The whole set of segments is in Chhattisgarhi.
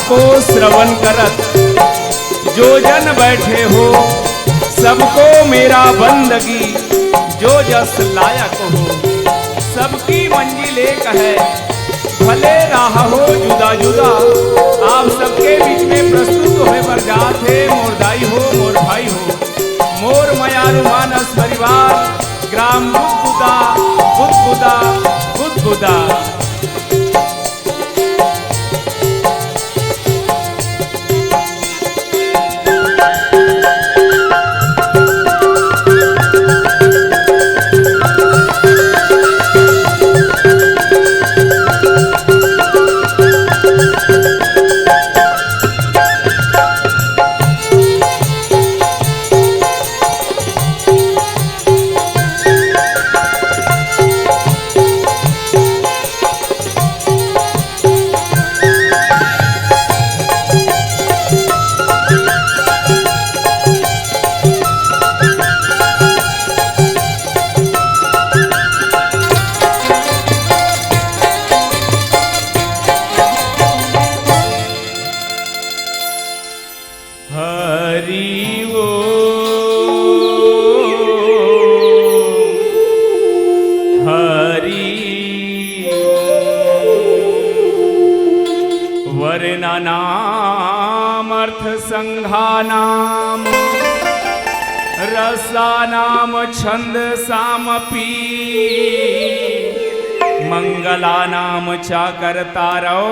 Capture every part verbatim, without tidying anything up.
को श्रवण करत जो जन बैठे हो, सबको मेरा बंदगी जो जस लायक हो। सबकी मंजिल एक है, भले राह हो जुदा जुदा। आप सबके बीच में प्रस्तुत होए बर जात हे मोर दाई हो, मोर भाई हो, मोर मयारू मानस परिवार, ग्राम गुदगुदा, गुदगुदा, गुदगुदा। हरि ओम, हरि ओम। वर्णानामर्थसंघानां रसानां छंदसामपि मंगलानां चाकर्तारौ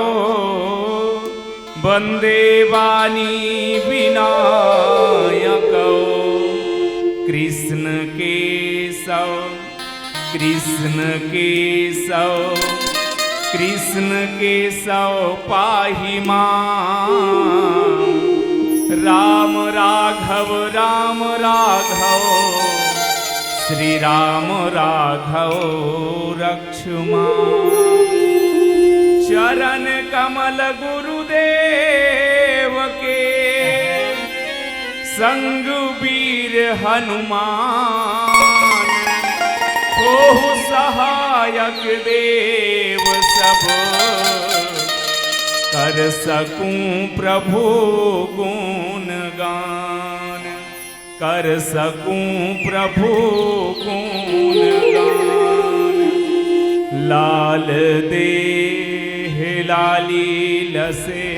वंदे वाणी विनायकौ। कृष्ण केशव, कृष्ण केशव, कृष्ण केशव पाहि मां। राम राघव, राम राघव, श्री राम राघव रक्ष मां। चरण कमल गुरुदेव के, संग वीर हनुमान, होहु सहायक देव सब, कर सकूं प्रभु गुण गान। कर सकूं प्रभु गुण गान। लाल देह लाली लसे,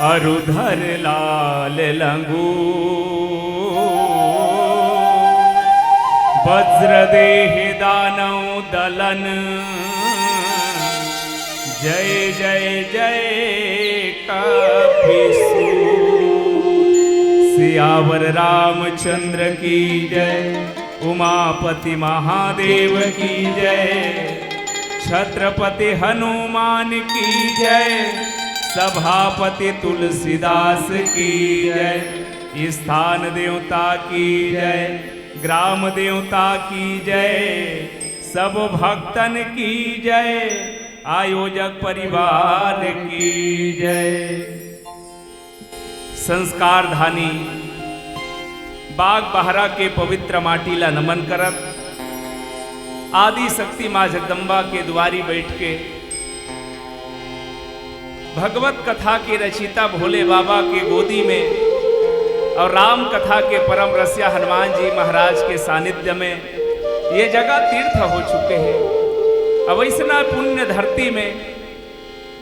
अरु धर लाल लंगू। वज्र देह दानव दलन, जय जय जय कपिसूर। सियावर रामचंद्र की जय, उमापति महादेव की जय, छत्रपति हनुमान की जय, सभापति तुलसीदास की जय, स्थान देवता की जय, ग्राम देवता की जय, सब भक्तन की जय, आयोजक परिवार की जय। संस्कार धानी बाग बहरा के पवित्र माटी ला नमन करत, आदि शक्ति माँ जगदम्बा के दुआरी बैठ के भगवत कथा के रचिता भोले बाबा के गोदी में और राम कथा के परम रसिया हनुमान जी महाराज के सानिध्य में ये जगह तीर्थ हो चुके हैं। अब ऐसना पुण्य धरती में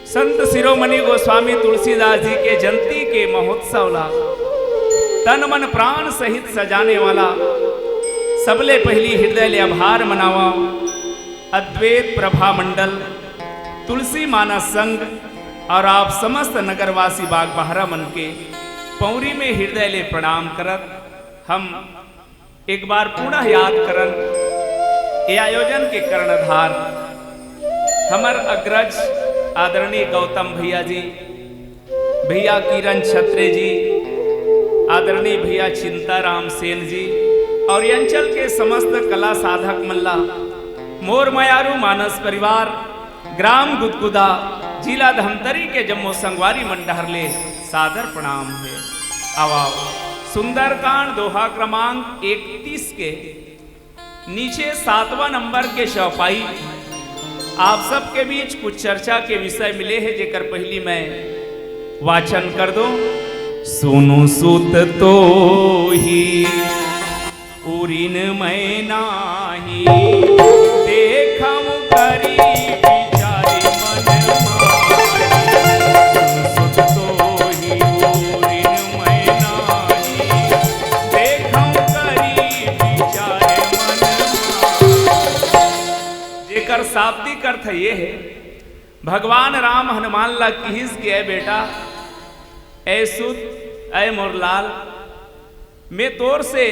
संत शिरोमणि गोस्वामी तुलसीदास जी के जयंती के महोत्सव ला तन मन प्राण सहित सजाने वाला सबले पहली हृदय ले आभार मनावा अद्वैत प्रभा मंडल, तुलसी मानस संघ और आप समस्त नगरवासी बाग बहरा मन के पौरी में हृदय ले प्रणाम करत हम एक बार पुनः याद करन, ये आयोजन के कर्णधार हमर अग्रज आदरणीय गौतम भैया जी, भैया किरण छत्रे जी, आदरणीय भैया चिंताराम सेन जी और ये अंचल के समस्त कला साधक मन ला मोर मयारू मानस परिवार, ग्राम गुदगुदा, जिला धमतरी के जम्मो संगवारी मन डहर ले सादर प्रणाम हे। आवा, सुंदरकांड दोहा क्रमांक इकतीस के नीचे सातवां नंबर के चौपाई, आप सबके बीच कुछ चर्चा के विषय मिले हे, जेकर पहिली मैं वाचन कर दूं। सुनु सुत तोहि उरिन मैं नाहीं, देखउँ करि बिचारि मन माहि। सुनु सुत तोहि उरिन मैं नाहीं, देखउँ करि बिचारि मन माहि। जेकर शाब्दिक अर्थ ये हे, भगवान राम हनुमान ला किहिस कि, "ऐ बेटा, ऐ सुत, ऐ मोर लाल, मैं तोर से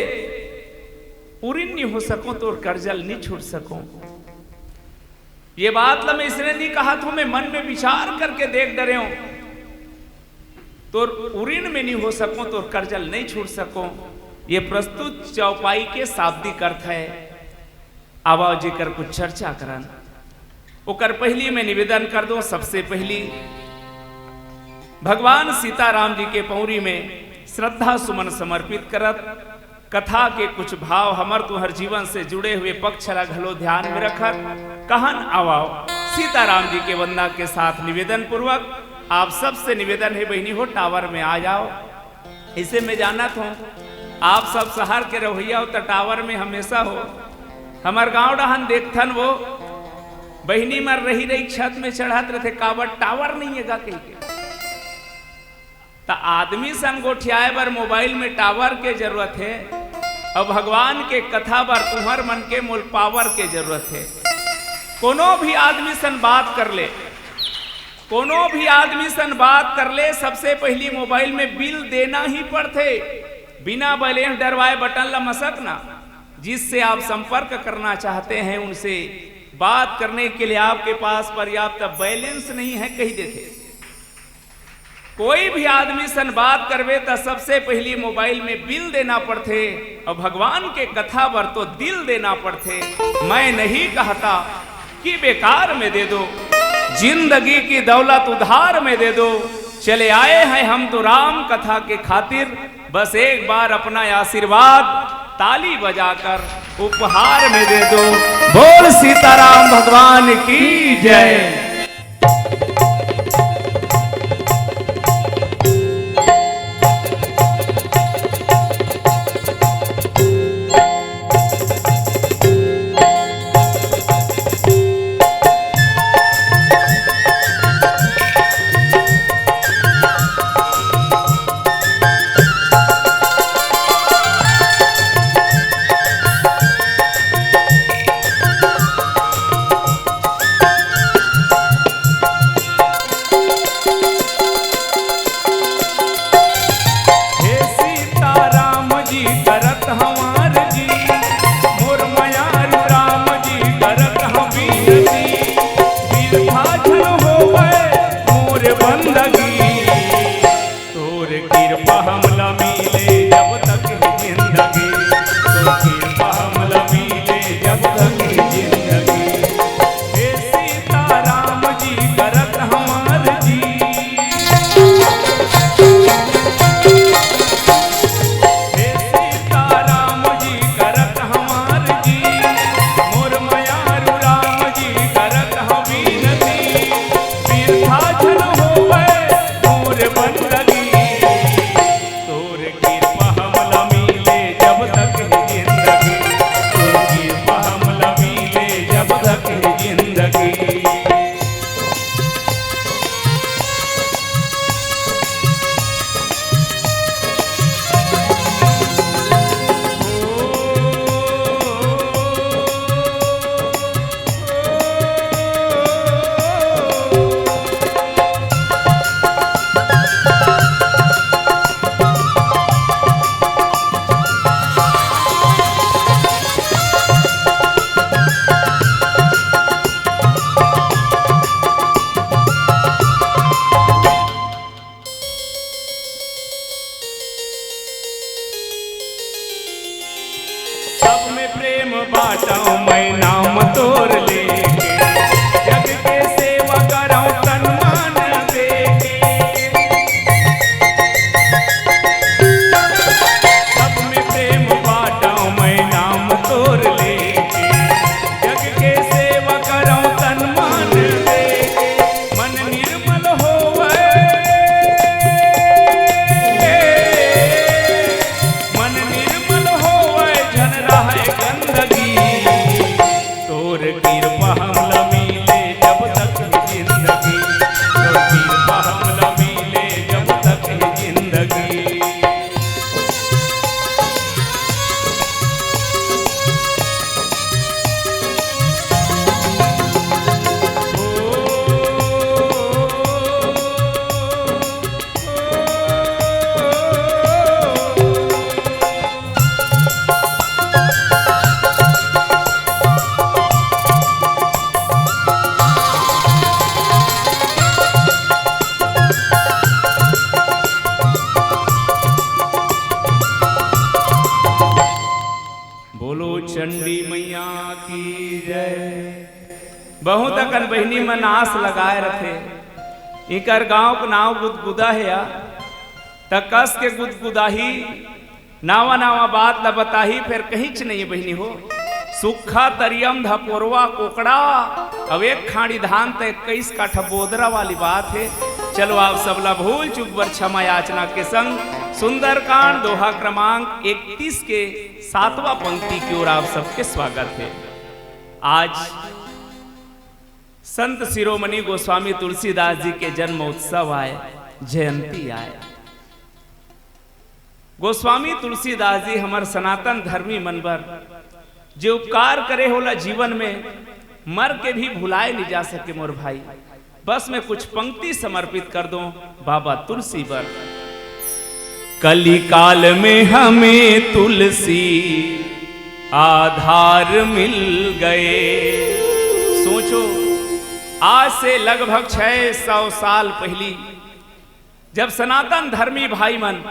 उरिन नी हो सकूं, तोर करजल नी छूट सकूं।" ये बात ला मैं इसने नी कहत हूं, मैं मन में विचार करके देख डरे हूं, तोर उरिन में नी हो सकूं, तोर करजल नी छूट सकूं। ये प्रस्तुत चौपाई के शाब्दिक अर्थ हे। आवा जेकर कुछ चर्चा करन, ओकर पहिली मैं निवेदन कर दूं, सबसे पहिली भगवान सीताराम जी के पौरी में श्रद्धा सुमन समर्पित करत कथा के कुछ भाव हमर तुंहर जीवन से जुड़े हुए पक्ष ला घलो ध्यान में रखत कहन आवव। सीताराम जी के वंदना के साथ निवेदन पूर्वक आप सबसे निवेदन हे बहिनी हो, टावर में आ जाव। इसे मैं जानत हूं, आप सब शहर के रहोइया हो त टावर में हमेशा हो। हमर गांव डहन देखथन वो बहिनी मन रहि रहि छत में चढ़त रहिथे, काबर टावर नइ हे गा कहिके। त आदमी सन गोठियाए बर मोबाइल में टावर के जरूरत हे, अउ भगवान के कथा बर तुंहर मन के मोल पावर के जरूरत हे। कोनो भी आदमी सन बात कर ले, कोनो भी आदमी सन बात कर ले, सबसे पहिली मोबाइल में बिल देना ही पड़थे। बिना बैलेंस डरवाए बटन ला मसक ना। जिससे आप संपर्क करना चाहते हैं, उनसे बात करने के लिए आपके पास पर्याप्त बैलेंस नहीं है, कहि देथे। कोई भी आदमी सन बात करबे त सबसे पहिली मोबाइल में बिल देना पड़थे अउ भगवान के कथा बर तो दिल देना पड़थे। मैं नहीं कहता कि बेकार में दे दो, जिंदगी की दौलत उधार में दे दो। चले आए हैं हम तो राम कथा के खातिर, बस एक बार अपना आशीर्वाद ताली बजाकर उपहार में दे दो। बोल सीताराम भगवान की जय। हे सीताराम जी करत हंव आरजी, मोर मयारू राम जी करत हंव बिनती, बिरथा झन होवय मोर बंदगी। तोर किरपा हमला मिले जब तक हे जिंदगी, तोर किरपा हमला मिले जब तक हे जिंदगी। हे सीताराम जी करत हंव आरजी, हे सीताराम जी करत हंव आरजी, मोर मयारू राम जी करत हंव बिनती, बिरथा झन होवय मोर बंदगी। तोर किरपा हमला मिले जब तक हे जिंदगी, तोर किरपा हमला मिले जब तक हे जिंदगी। सब में प्रेम बांटव मैं नाम तोर लेके, जग के सेवा करव तन मन देके। सब में प्रेम बांटव मैं नाम तोर लेके, जग के सेवा करव तन मन बोलो चंडी मैया की जय। बहुत अकन बहिनी मन आस लगाए रथे। इकर गांव के नाव गुदगुदा हे या, त कस के गुदगुदाही, नावा नावा बात ला बताही, फेर कहींच नहीं बहिनी हो। सुक्खा तरियम धपोरवा कोकड़ा, अउ एक खांड़ी धान त इक्कीस काठा बोदरा वाली बात हे। चलो आप सबला भूल चूक बर क्षमा याचना के संग सुंदरकांड दोहा क्रमांक इकतीस के सातवां पंक्ति की ओर आप सबके स्वागत हे। आज संत शिरोमणि गोस्वामी तुलसीदास जी के जन्म उत्सव आय, जयंती आय। गोस्वामी तुलसीदास जी हमर सनातन धर्मी मन बर जे उपकार करे हे ओला जीवन में मर के भी भुलाए नहीं जा सके मोर भाई। बस मैं कुछ पंक्ति समर्पित कर दूं बाबा तुलसी बर। कलिकाल में हमें तुलसी आधार मिल गए। सोचो, आज से लगभग छह सौ साल पहली जब सनातन धर्मी भाई मन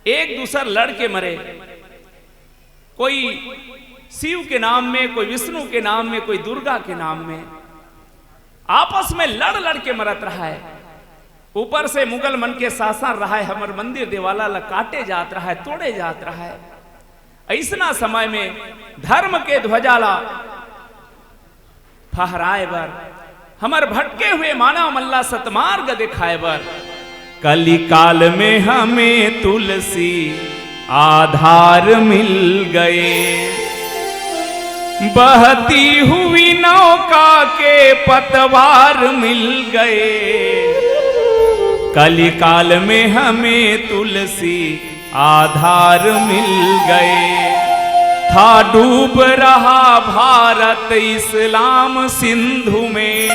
एक दूसर लड़ के मरे, कोई शिव के नाम में, कोई विष्णु के नाम में, कोई दुर्गा के नाम में, आपस में लड़ लड़ के मरत रहा है। ऊपर से मुगल मन के शासन रहा है, हमर मंदिर देवाला ला काटे जात रहा है, तोड़े जात रहा है। ऐसना समय में धर्म के ध्वजा ला फहराए बर, हमर भटके हुए मानव मन ला सतमार्ग दिखाए बर कलिकाल में हमें तुलसी आधार मिल गए। बहती हुई नौका के पतवार मिल गए। कलिकाल में हमें तुलसी आधार मिल गए। था डूब रहा भारत इस्लाम सिंधु में,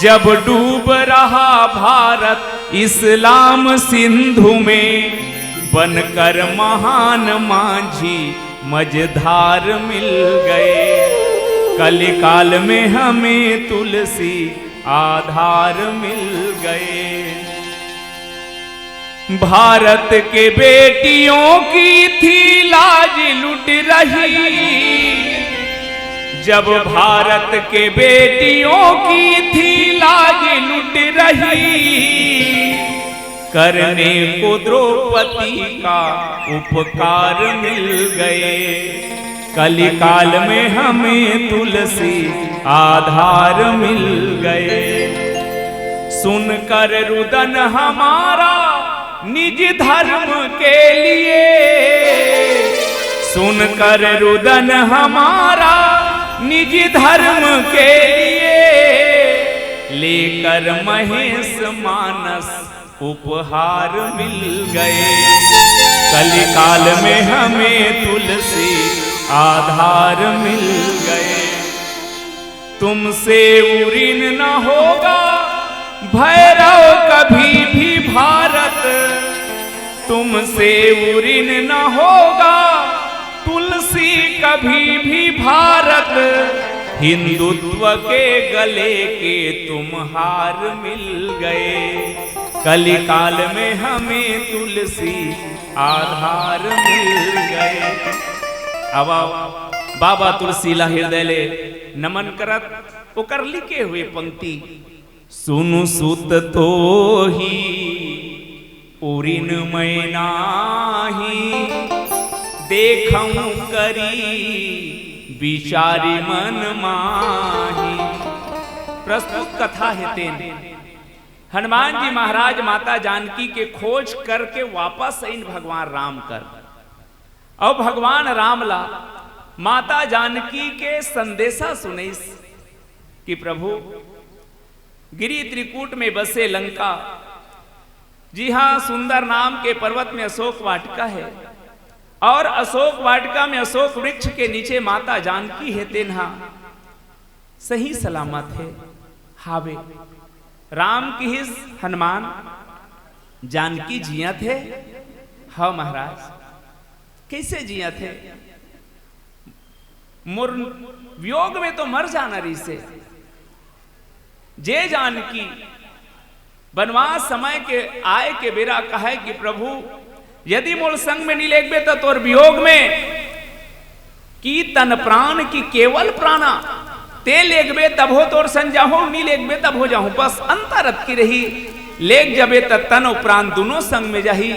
जब डूब रहा भारत इस्लाम सिंधु में, बनकर महान मांझी मझधार मिल गए। कलिकाल में हमें तुलसी आधार मिल गए। भारत के बेटियों की थी लाज लुट रही, जब भारत के बेटियों की थी लाज लुट रही, करने को द्रौपदी का उपकार मिल गए। कलिकाल में हमें तुलसी आधार मिल गए। सुनकर रुदन हमारा निज धर्म के लिए, सुनकर रुदन हमारा निज धर्म के लिए, लेकर महेश मानस उपहार मिल गए। कलिकाल में हमें तुलसी आधार मिल गए। तुमसे उऋण न होगा भैरव कभी भी भारत, तुमसे उऋण न होगा तुलसी कभी भी भारत। हिंदुत्व के गले के तुम हार मिल गए। कलिकाल में हमें तुलसी आधार मिल गए। अब बाबा तुलसी ला हृदय ले नमन करत ओकर लिखे हुए पंक्ति। सुनु सुत तोहि उरिन मैं नाही, देखहु करी विचारि मन माही। प्रस्तुत कथा हे तेन हनुमान जी महाराज माता जानकी के खोज करके वापस आइन भगवान राम कर। अउ भगवान राम ला माता जानकी के संदेशा सुनइस कि प्रभु, गिरी त्रिकूट में बसे लंका, जिहां सुंदर नाम के पर्वत में अशोक वाटिका हे, अउ अशोक वाटिका में अशोक वृक्ष के नीचे माता जानकी हे, तेन हा सही सलामत हे। हावे। राम किहिस हनुमान, जानकी जियत हे? हव महाराज। कइसे जियत हे? मोर वियोग में तो मर जाना रहिसे। जे जानकी बनवास समय के आय के बेरा कहय कि प्रभु, यदि मोर संग में नइ लेगबे, त तोर वियोग में कि तन प्राण कि केवल प्राणा, ते लेगबे तभो तोर संग जाहूं, नी लेगबे तभो जाहूं, बस अंतर अतकी रही। लेग जबे त तन अउ प्राण दुनों संग में जाही,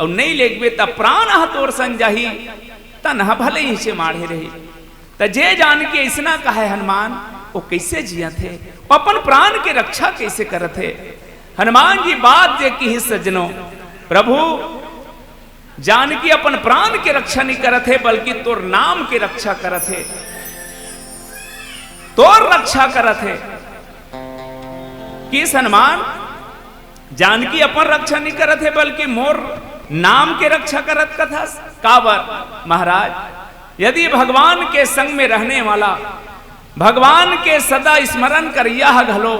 अउ नइ लेगबे त प्राण ह तोर संग जाही, तन ह भले इहिंचे माढ़े रही। त जे जानकी अइसना कहय हनुमान, ओ कइसे जियत हे, ओ अपन प्राण के रक्षा कइसे करत हे? हनुमान जी बात जे किहिस सज्जनों, प्रभु, जानकी अपन प्राण के रक्षा नइ करत हे, बल्कि तोर नाम के रक्षा करत हे, तोर रक्षा करत हे। किहिस हनुमान, जानकी अपन रक्षा नइ करत हे, बल्कि मोर नाम के रक्षा करत कथस। काबर महाराज, यदि भगवान के संग में रहने वाला, भगवान के सदा स्मरण करइया ह घलो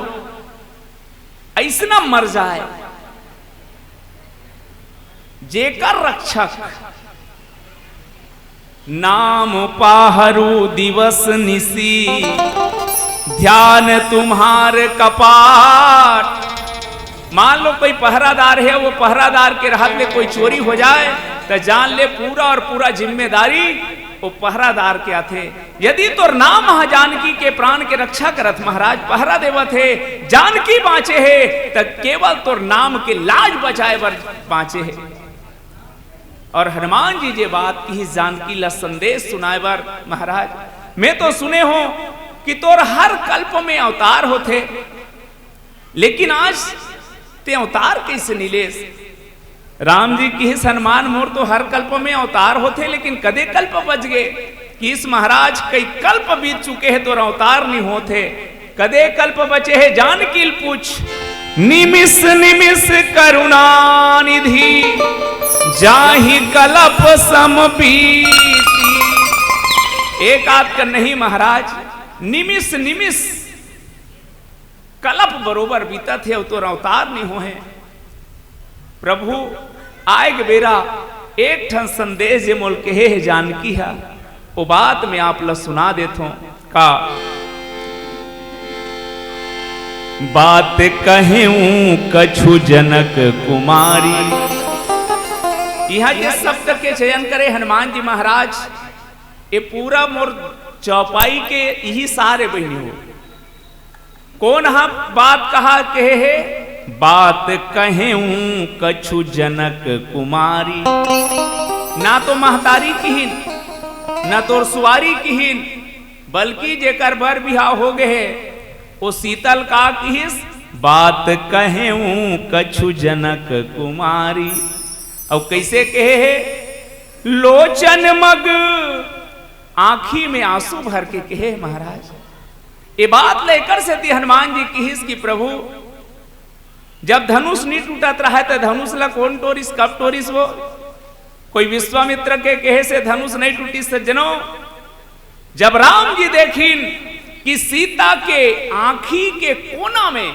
अइसना मर जाय, जेकर रक्षक नाम पाहरू दिवस निसी, ध्यान तुम्हार कपाट। मान लो कोई पहरादार हे, ओ पहरादार के रहत ले कोई चोरी हो जाय, त जान ले पूरा अउ पूरा जिम्मेदारी ओ पहरादार के आथे। यदि तोर नाम ह जानकी के प्राण के रक्षा करत, महाराज पहरा देवत हे, जानकी बांचे हे, त केवल तोर नाम के लाज बचाय बर बांचे हे। अउ हनुमान जी जे बात किहिस जानकी ला संदेश सुनाय बर, महाराज, मैं तो सुने हों कि तोर हर कल्प में अवतार होथे, लेकिन आज तें अवतार कइसे नइ लेस? राम जी किहिस हनुमान, मोर तो हर कल्प में अवतार होथे, लेकिन कदे कल्प बच गे? किहिस महाराज, कई कल्प बीत चुके हे, तोर अवतार नइ होत हे। कदे कल्प बचे हे, जानकी ल पूछ। निमिष निमिष करुणा निधि, जाहि कल्प सम बीती। एक आध कन नहीं महाराज, निमिष निमिष कल्प बरोबर बीतत हे अउ तोर अवतार नइ होहे। प्रभु, आय के बेरा एक ठन संदेश जे मोल कहे हे जानकी ह, ओ बात मैं आप ल सुना देथों। का बात कहेऊं कछु जनक कुमारी। इहां जे शब्द के चयन करे हनुमान जी महाराज, ये पूरा मोर चौपाई के इही सारे बहिनी हो। कोन ह बात कहा कहे हे? बात कहेऊं कछु जनक कुमारी। ना तो महतारी किहिन, ना तोर सुवारी किहिन, बल्कि जेकर बर बिहाव हो गे हे, ओ सीता ल का किहिस? बात कहेऊं कछु जनक कुमारी। अउ कइसे कहे हे? लोचन मग, आंखी में आंसू भर के कहे हे महाराज। ये बात ल एकर सेती हनुमान जी किहिस कि प्रभु, जब धनुष नइ टूटत रहय, त धनुष ला कोन टोरिस, कब टोरिस वो? कोई विश्वामित्र के कहे से धनुष नइ टूटिस सज्जनों। जब राम जी देखिन कि सीता के आंखी के कोना में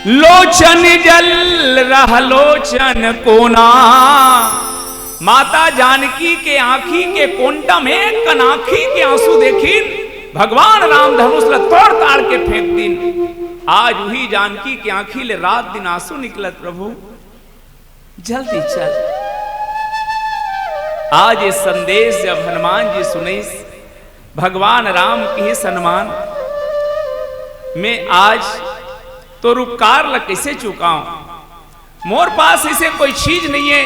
लोचन जल रह लोचन कोना। माता जानकी के आंखी के कोंटा में एक कन आंखी के आंसू देखिन, भगवान राम धनुष ल तोड़ ताड़ के फेंक दिन। आज उही जानकी के आंखी ले रात दिन आंसू निकलत प्रभु। जल्दी चल। आज ये संदेश जब हनुमान जी सुनिस, भगवान राम किहिस हनुमान, मैं आज तोर उपकार ल कइसे चुकाऊं? मोर पास अइसे कोई चीज नइ हे,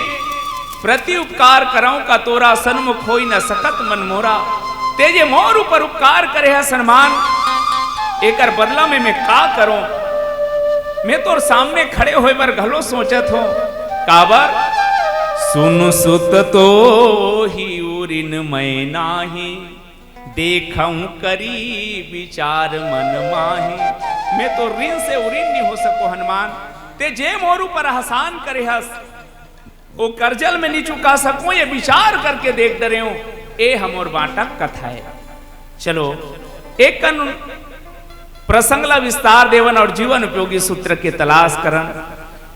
प्रति उपकार करंव का तोरा सन्मुख होई न सकत मन मोरा। तें जे मोर ऊपर उपकार करे हस हनुमान, एकर बदला में मैं का करों? मैं तोर सामने खड़े होय बर घलो सोचत हों। काबर? सुन सुत तोहि उरिन मैं नाहीं, देखंव करि बिचार मन माहि। मैं तोर रिन से उरिन नइ हो सकों हनुमान। तें जे मोर ऊपर अहसान करे हस, ओ करजा ल मैं नइ चुका सकों, ये बिचार करके देख डरेंव, ए ह मोर बांटक कथा हे। चलो, एक कन प्रसंग ला विस्तार देवन अउ जीवन उपयोगी सूत्र के तलाश करन।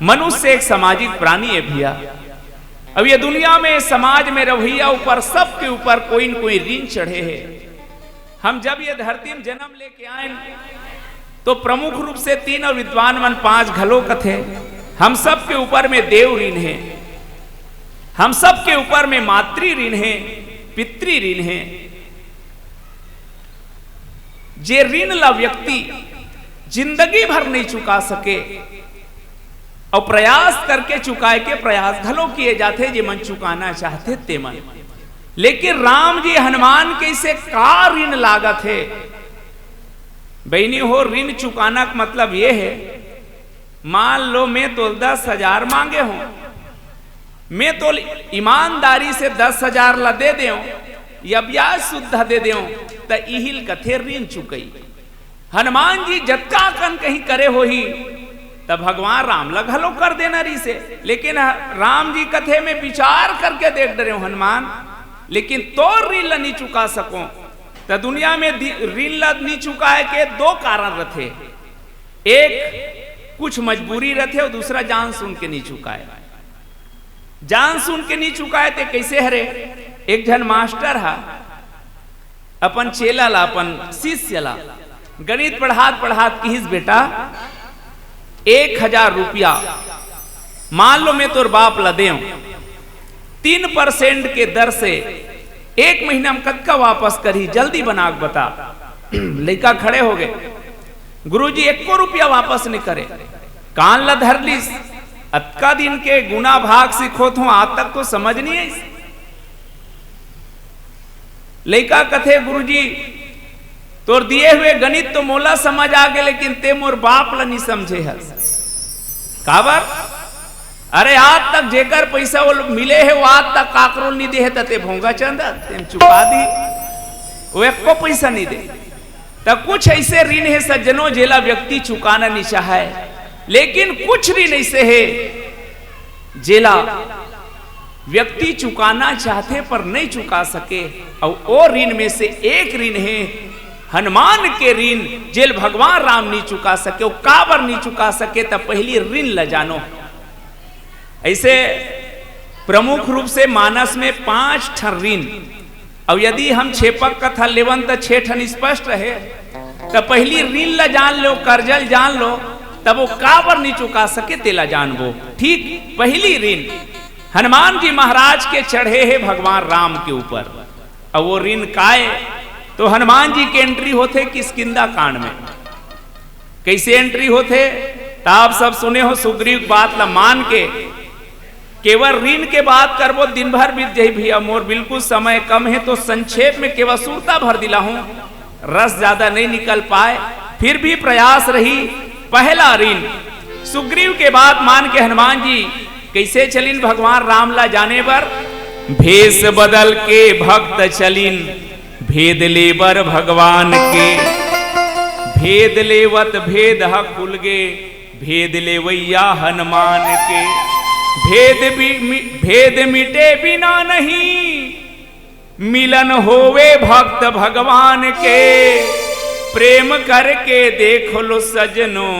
मनुष्य एक सामाजिक प्राणी हे भइया। अब ये दुनिया में, समाज में रहइया ऊपर, सबके ऊपर कोई न कोई रिन चढ़े हे। हम जब ये धरती में जनम लेके आएन, तो प्रमुख रूप से तीन अउ विद्वान मन पांच घलो कथे। हम सबके ऊपर में देव रिन हे, हम सबके ऊपर में मातृ रिन हे, पितृ ऋण हे। जे ऋण ला व्यक्ति जिंदगी भर नहीं चुका सके, अउ प्रयास करके चुकाए के प्रयास घलो किए जाथे, जे मन चुकाना चाहथे ते मन। लेकिन राम जी हनुमान के इसे का ऋण लागत हे? बहिनी हो, ऋण चुकाना के मतलब ये हे, मान लो मैं तोल दस हजार मांगे हों, मैं तोल ईमानदारी से दस हजार ला दे देंव या ब्याज सुद्धा दे देंव, त इहिल कथे ऋण चुकई। हनुमान जी जतका कन कहीं करे होही, त भगवान राम ला घलो कर देना रहिसे। लेकिन ह-, राम जी कथे, "मैं विचार करके देख डरेंव हनुमान, लेकिन तोर ऋण ला नहीं चुका सकों।" त दुनिया में दि-, ऋण ला नहीं चुकाए के दो कारण रथे। एक, कुछ मजबूरी रथे, अउ दूसरा जान सुन के नहीं चुकाए। जान सुन के नहीं चुकाए ते कैसे हरे? एक झन मास्टर हा अपन चेला ला, अपन शिष्य ला गणित पढ़ात पढ़ात किहिस, "बेटा, एक हजार रुपया मान लो मैं तोर बाप ला देंव, तीन परसेंट के दर से एक महीना में कतका वापस करही, जल्दी बना के बता।" लइका खड़े हो गए, "गुरुजी, एको रुपया वापस नहीं करे।" कान ला धर लिस, "अतका दिन के गुना भाग सिखोत हों, आज तक तो समझ नहीं आइस।" लइका कथे, "गुरुजी, तोर दिए हुए गणित तो मोला समझ आ गे, लेकिन ते मोर बाप ला नहीं समझे हस।" "काबर?" "अरे, आज तक जेकर पैसा वो मिले हे, वो आज तक काकरो नहीं दे हे, त ते भोंगा चंद, तेन चुका दी, वो एको पैसा नहीं दे।" त कुछ ऐसे ऋण हे सज्जनों, जेला व्यक्ति चुकाना नहीं चाहे, लेकिन कुछ ऋण ऐसे हे, जेला व्यक्ति चुकाना चाहथे पर नहीं चुका सके। अउ ओ ऋण में से एक ऋण हे हनुमान के ऋण, जेल भगवान राम नहीं चुका सके। वो काबर नहीं चुका सके, त पहली ऋण ल जानो। ऐसे प्रमुख रूप से मानस में पांच ठन ऋण, अउ यदि हम छेपक कथा लेवन त छे ठन स्पष्ट रहे। त पहली ऋण ल जान लो, कर्जल जान लो, तब वो काबर नहीं चुका सके तेला जानबो। ठीक पहली ऋण हनुमान जी महाराज के चढ़े हे भगवान राम के ऊपर। अब वो ऋण काय, तो हनुमान जी के एंट्री होथे किष्किंधा कांड में। कैसे एंट्री होथे? त आप सब सुने हो, सुग्रीव के बात ला मान के। केवल ऋण के बात करबो, दिन भर बीत जाही भैया, मोर बिल्कुल समय कम हे, तो संक्षेप में केवल सुरता भर दिलाहूं, रस ज्यादा नहीं निकल पाए, फिर भी प्रयास रही। पहला ऋण, सुग्रीव के बात मान के हनुमान जी कैसे चलिन भगवान राम ला जाने बर? भेष बदल के भक्त चलिन, भेद लेबर भगवान के। भेद लेवत भेद ह खुल गे, भेद लेवैया हनुमान के। भेद बि-, मि-, भेद मिटे बिना नहीं, मिलन होवे भक्त भगवान के। प्रेम करके देख लो सजनो,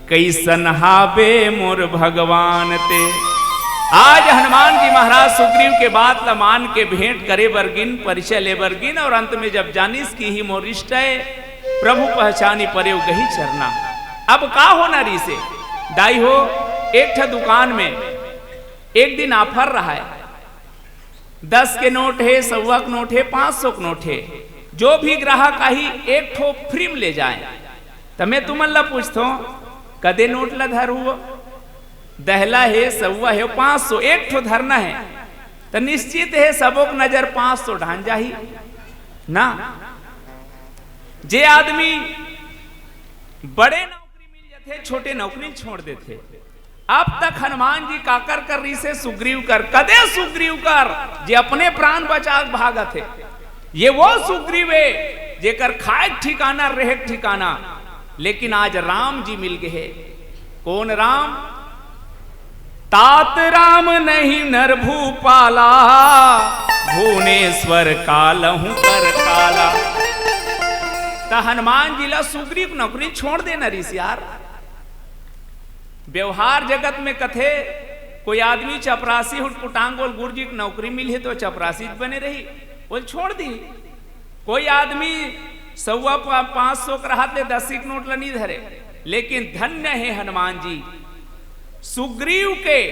कैसन हाबे मोर भगवान ते। आज हनुमान जी महाराज सुग्रीव के बात ला मान के भेंट करे बर गिन, परिचय ले बर गिन, और अंत में जब जानिस कि ही मोर इष्ट है, प्रभु पहचानी परेव गही चरना। अब का होना रहिसे? दाई हो, एक ठा दुकान में एक दिन offer रहा है, दस के नोट हे, सौवा के नोट हे, पांच सौ के नोट हे, जो भी ग्राहक आही, एक ठो free में ले जाए। त मैं तुमन ला पूछथों, कदे नोट ला धरहू? दहला हे, सौवा हे, पांच सौ, एक ठो धरना हे, त निश्चित हे सबो के नजर पांच सौ ढान जाही ना। जे आदमी बड़े नौकरी मिल जाथे, छोटे नौकरी छोड़ देथे। अब तक हनुमान जी काकर कर रहिसे? सुग्रीव कर। कदे सुग्रीव कर, जे अपने प्राण बचा के भागत हे। ये वो सुग्रीव हे, जेकर खाए के ठिकाना, रहे के ठिकाना, लेकिन आज राम जी मिल गए हे। कौन राम? तात राम नहीं नर भूपाला, भुवनेश्वर कालहु कर काला। त हनुमान जी ला सुग्रीव नौकरी छोड़ देना रहिस यार। व्यवहार जगत में कथे, कोई आदमी चपरासी हुटपुटांग बोल गुरु जी के नौकरी मिलही तो चपरासी बने रही, बोल छोड़ दी। कोई आदमी सौवा पा-, पांच सौ के रहत ले दस के नोट ला नहीं धरे, लेकिन धन्य हे हनुमान जी, सुग्रीव के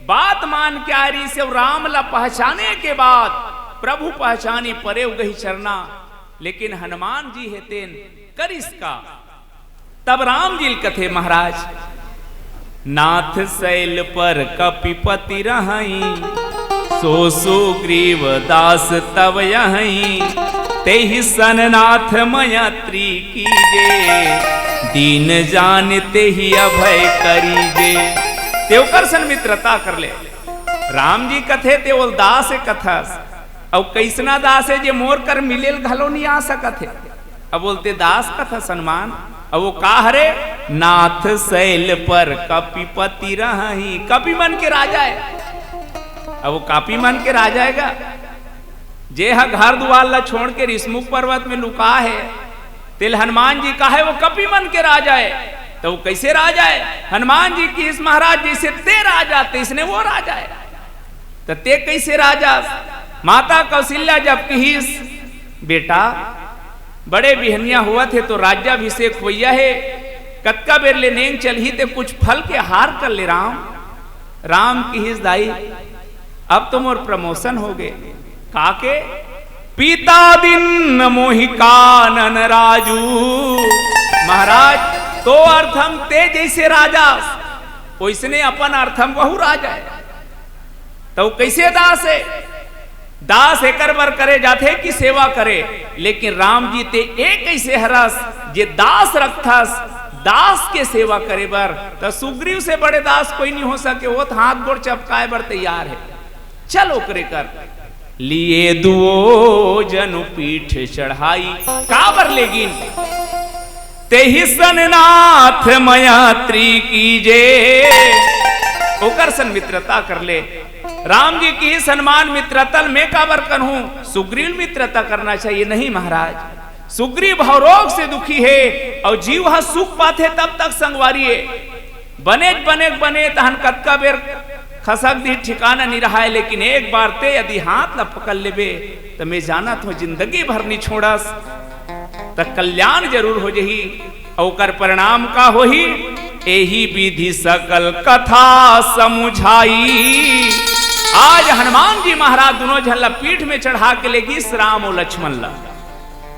बात मान के आय रिहिस, अउ राम ला पहचाने के बाद प्रभु पहचानी परे उगही चरना। लेकिन हनुमान जी हे तेन करिस का? तब राम जी ल कथे, महाराज, नाथ सैल पर कपिपति रहई, सो सुग्रीव दास तव यहई, तेहि सन नाथ मया कीजे, दीन जान तेहि अभय करीजे। ते ओकर सन मित्रता कर ले। राम जी कथे ते ओल दास कथस, अउ कइसना दास हे जे मोर कर मिले ल घलो नइ आ सकत हे। अब बोलते दास कथस हनुमान, अब वो का हरे? नाथ सैल पर कपिपति रहई, कपि मन के राजा हे। अब वो कपि मन के राजा हे गा, जे ह घर दुवार ला छोड़ के ऋषमुख पर्वत में लुका हे, तेल हनुमान जी कहे वो कपि मन के राजा हे, त वो कइसे राजा हे? हनुमान जी किहिस महाराज, जइसे ते राजा तइसने वो राजा हे, त ते कइसे राजा? माता कौशल्या जब किहिस, बेटा, बड़े बिहनिया होवत हे तो राज्याभिषेक होइया हे, कतका बेर ले नेंग चलही ते कुछ फल के हार कर ले राम। राम किहिस, दाई, अब तो मोर promotion होगे। का के? पीता दीन मोहि कानन राजू। महाराज, तो अर्थम ते जइसे राजा, ओइसने अपन अर्थम वहू राजा हे। त वो कइसे दास हे? दास एकर बर करे जाथे कि सेवा करे, लेकिन राम जी ते ए कइसे हरस जे दास रखथस दास के सेवा करे बर? त सुग्रीव से बड़े दास कोई नइ हो सके, वो त हाथ गोड़ चपकाए बर तैयार हे। चल ओकरे कर। लिए दुवो जनु पीठ चढ़ाई, काबर लेगिन? तेहि सन नाथ मया कीजे। ओकर सन मित्रता कर ले। राम जी किहिस हनुमान मित्रता ल मैं काबर करहूं, सुग्रीव मित्रता करना चाहिए। नहीं महाराज, सुग्रीव भवरोग से दुखी हे अउ जीव ह सुख पाथे तब तक संगवारी हे। बने बने बने तहन कतका बेर खसक दिही ठिकाना नइ रहय, लेकिन एक बार ते यदि हाथ ला पकड़ लेबे त मैं जानत हों जिंदगी भर नइ छोड़स, त कल्याण जरूर हो जही। अउ ओकर परिणाम का होही? एहि विधि सकल कथा समुझाई। आज हनुमान जी महाराज दुनों झन ला पीठ में चढ़ा के लेगिस राम अउ लक्ष्मण ला।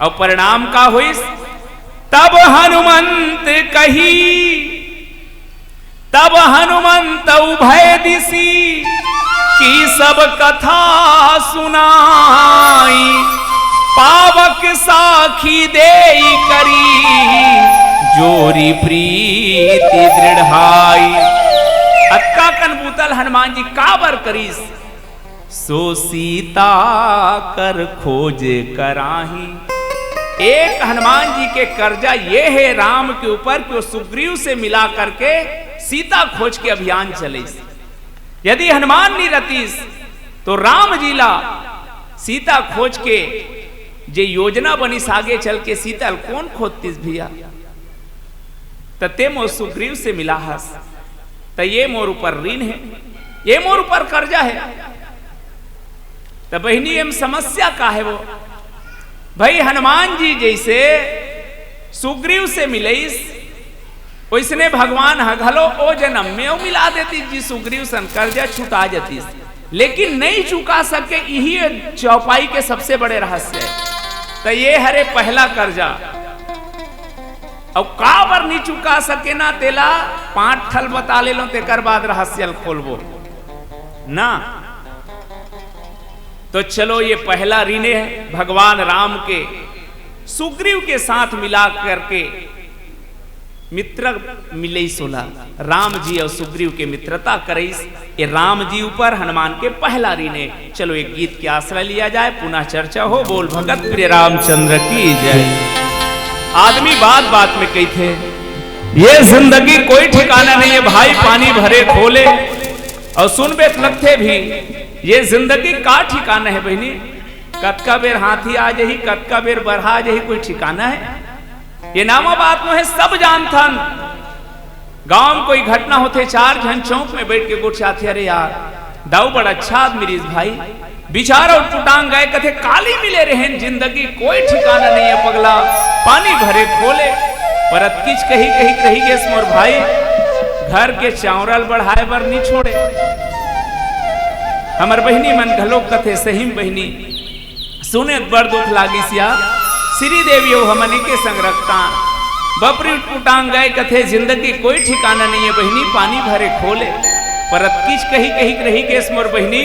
अउ परिणाम का होइस? तब हनुमंत कही, तब हनुमंत उभय दिसि की सब कथा सुनाई। पावक साखी देई करी जोरी प्रीति दृढ़ाई। अतका कन बूता ल हनुमान जी काबर करिस? सो सीता कर खोज कराही। एक हनुमान जी के कर्जा ये हे राम के ऊपर कि वो सुग्रीव से मिला करके सीता खोज के अभियान चलिस। यदि हनुमान नइ रहतिस तो राम जी ला सीता खोज के जे योजना बनिस आगे चल के सीता ल कोन खोजतिस भइया? त ते मोर सुग्रीव से मिला हस, त ये मोर ऊपर ऋण हे, ये मोर ऊपर कर्जा हे। त बहिनी, एम समस्या का हे वो? भई हनुमान जी जइसे सुग्रीव से मिलइस, ओइसने भगवान ह घलो ओ जनम में अउ मिला देतिस जी सुग्रीव सन, कर्जा छुटा जतिस, लेकिन नइ चुका सके। इही चौपाई के सबसे बड़े रहस्य हे। त ये हरे पहला कर्जा। अउ काबर नइ चुका सके ना, तेला पांच ठल बता लेलों, तेकर बाद रहस्य ल खोलबो ना। तो चलो, ये पहला ऋण हे भगवान राम के सुग्रीव के साथ मिला करके मित्र मिलइस ओला, राम जी अउ सुग्रीव के मित्रता करइस। ये राम जी ऊपर हनुमान के पहला ऋण हे। चलो, एक गीत के आश्रय लिया जाए, पुनः चर्चा हो। बोल भगत प्रिय रामचंद्र की जय। आदमी बात बात में कहिथे, ये जिंदगी कोई ठिकाना नहीं है भाई, पानी भरे खोले। अउ सुनबे त लगथे भी, ये जिंदगी का ठिकाना हे बहिनी? कतका बेर हाथी आ जही, कतका बेर बरहा आ जही, कोई ठिकाना हे? ये नावा बात नोहे, सब जानथन। गांव में कोई घटना होथे, चार झन चौक में बइठ के गोठियाथे, "अरे यार, दाऊ बड़ा अच्छा आदमी रिहिस भाई, बिचारा उटपुटांग गय, कथे काली मिले रहेन, जिंदगी कोई ठिकाना नहीं हे पगला, पानी भरे खोले, पर अतकिच कही कही रहि गेस मोर भाई, घर के चांवरा ल बढ़ाय बर नइ छोड़े।" हमर बहिनी मन घलोक कथे, सही म बहिनी, सुने त बड़ दुख लागिस या। श्रीदेवी अउ हमनी के संग रखता। बपरी उटपुटांग गए कथे, जिंदगी कोई ठिकाना नहीं है बहिनी, पानी भरे खोले। पर अतकीच कही कही रही गेस मोर बहिनी,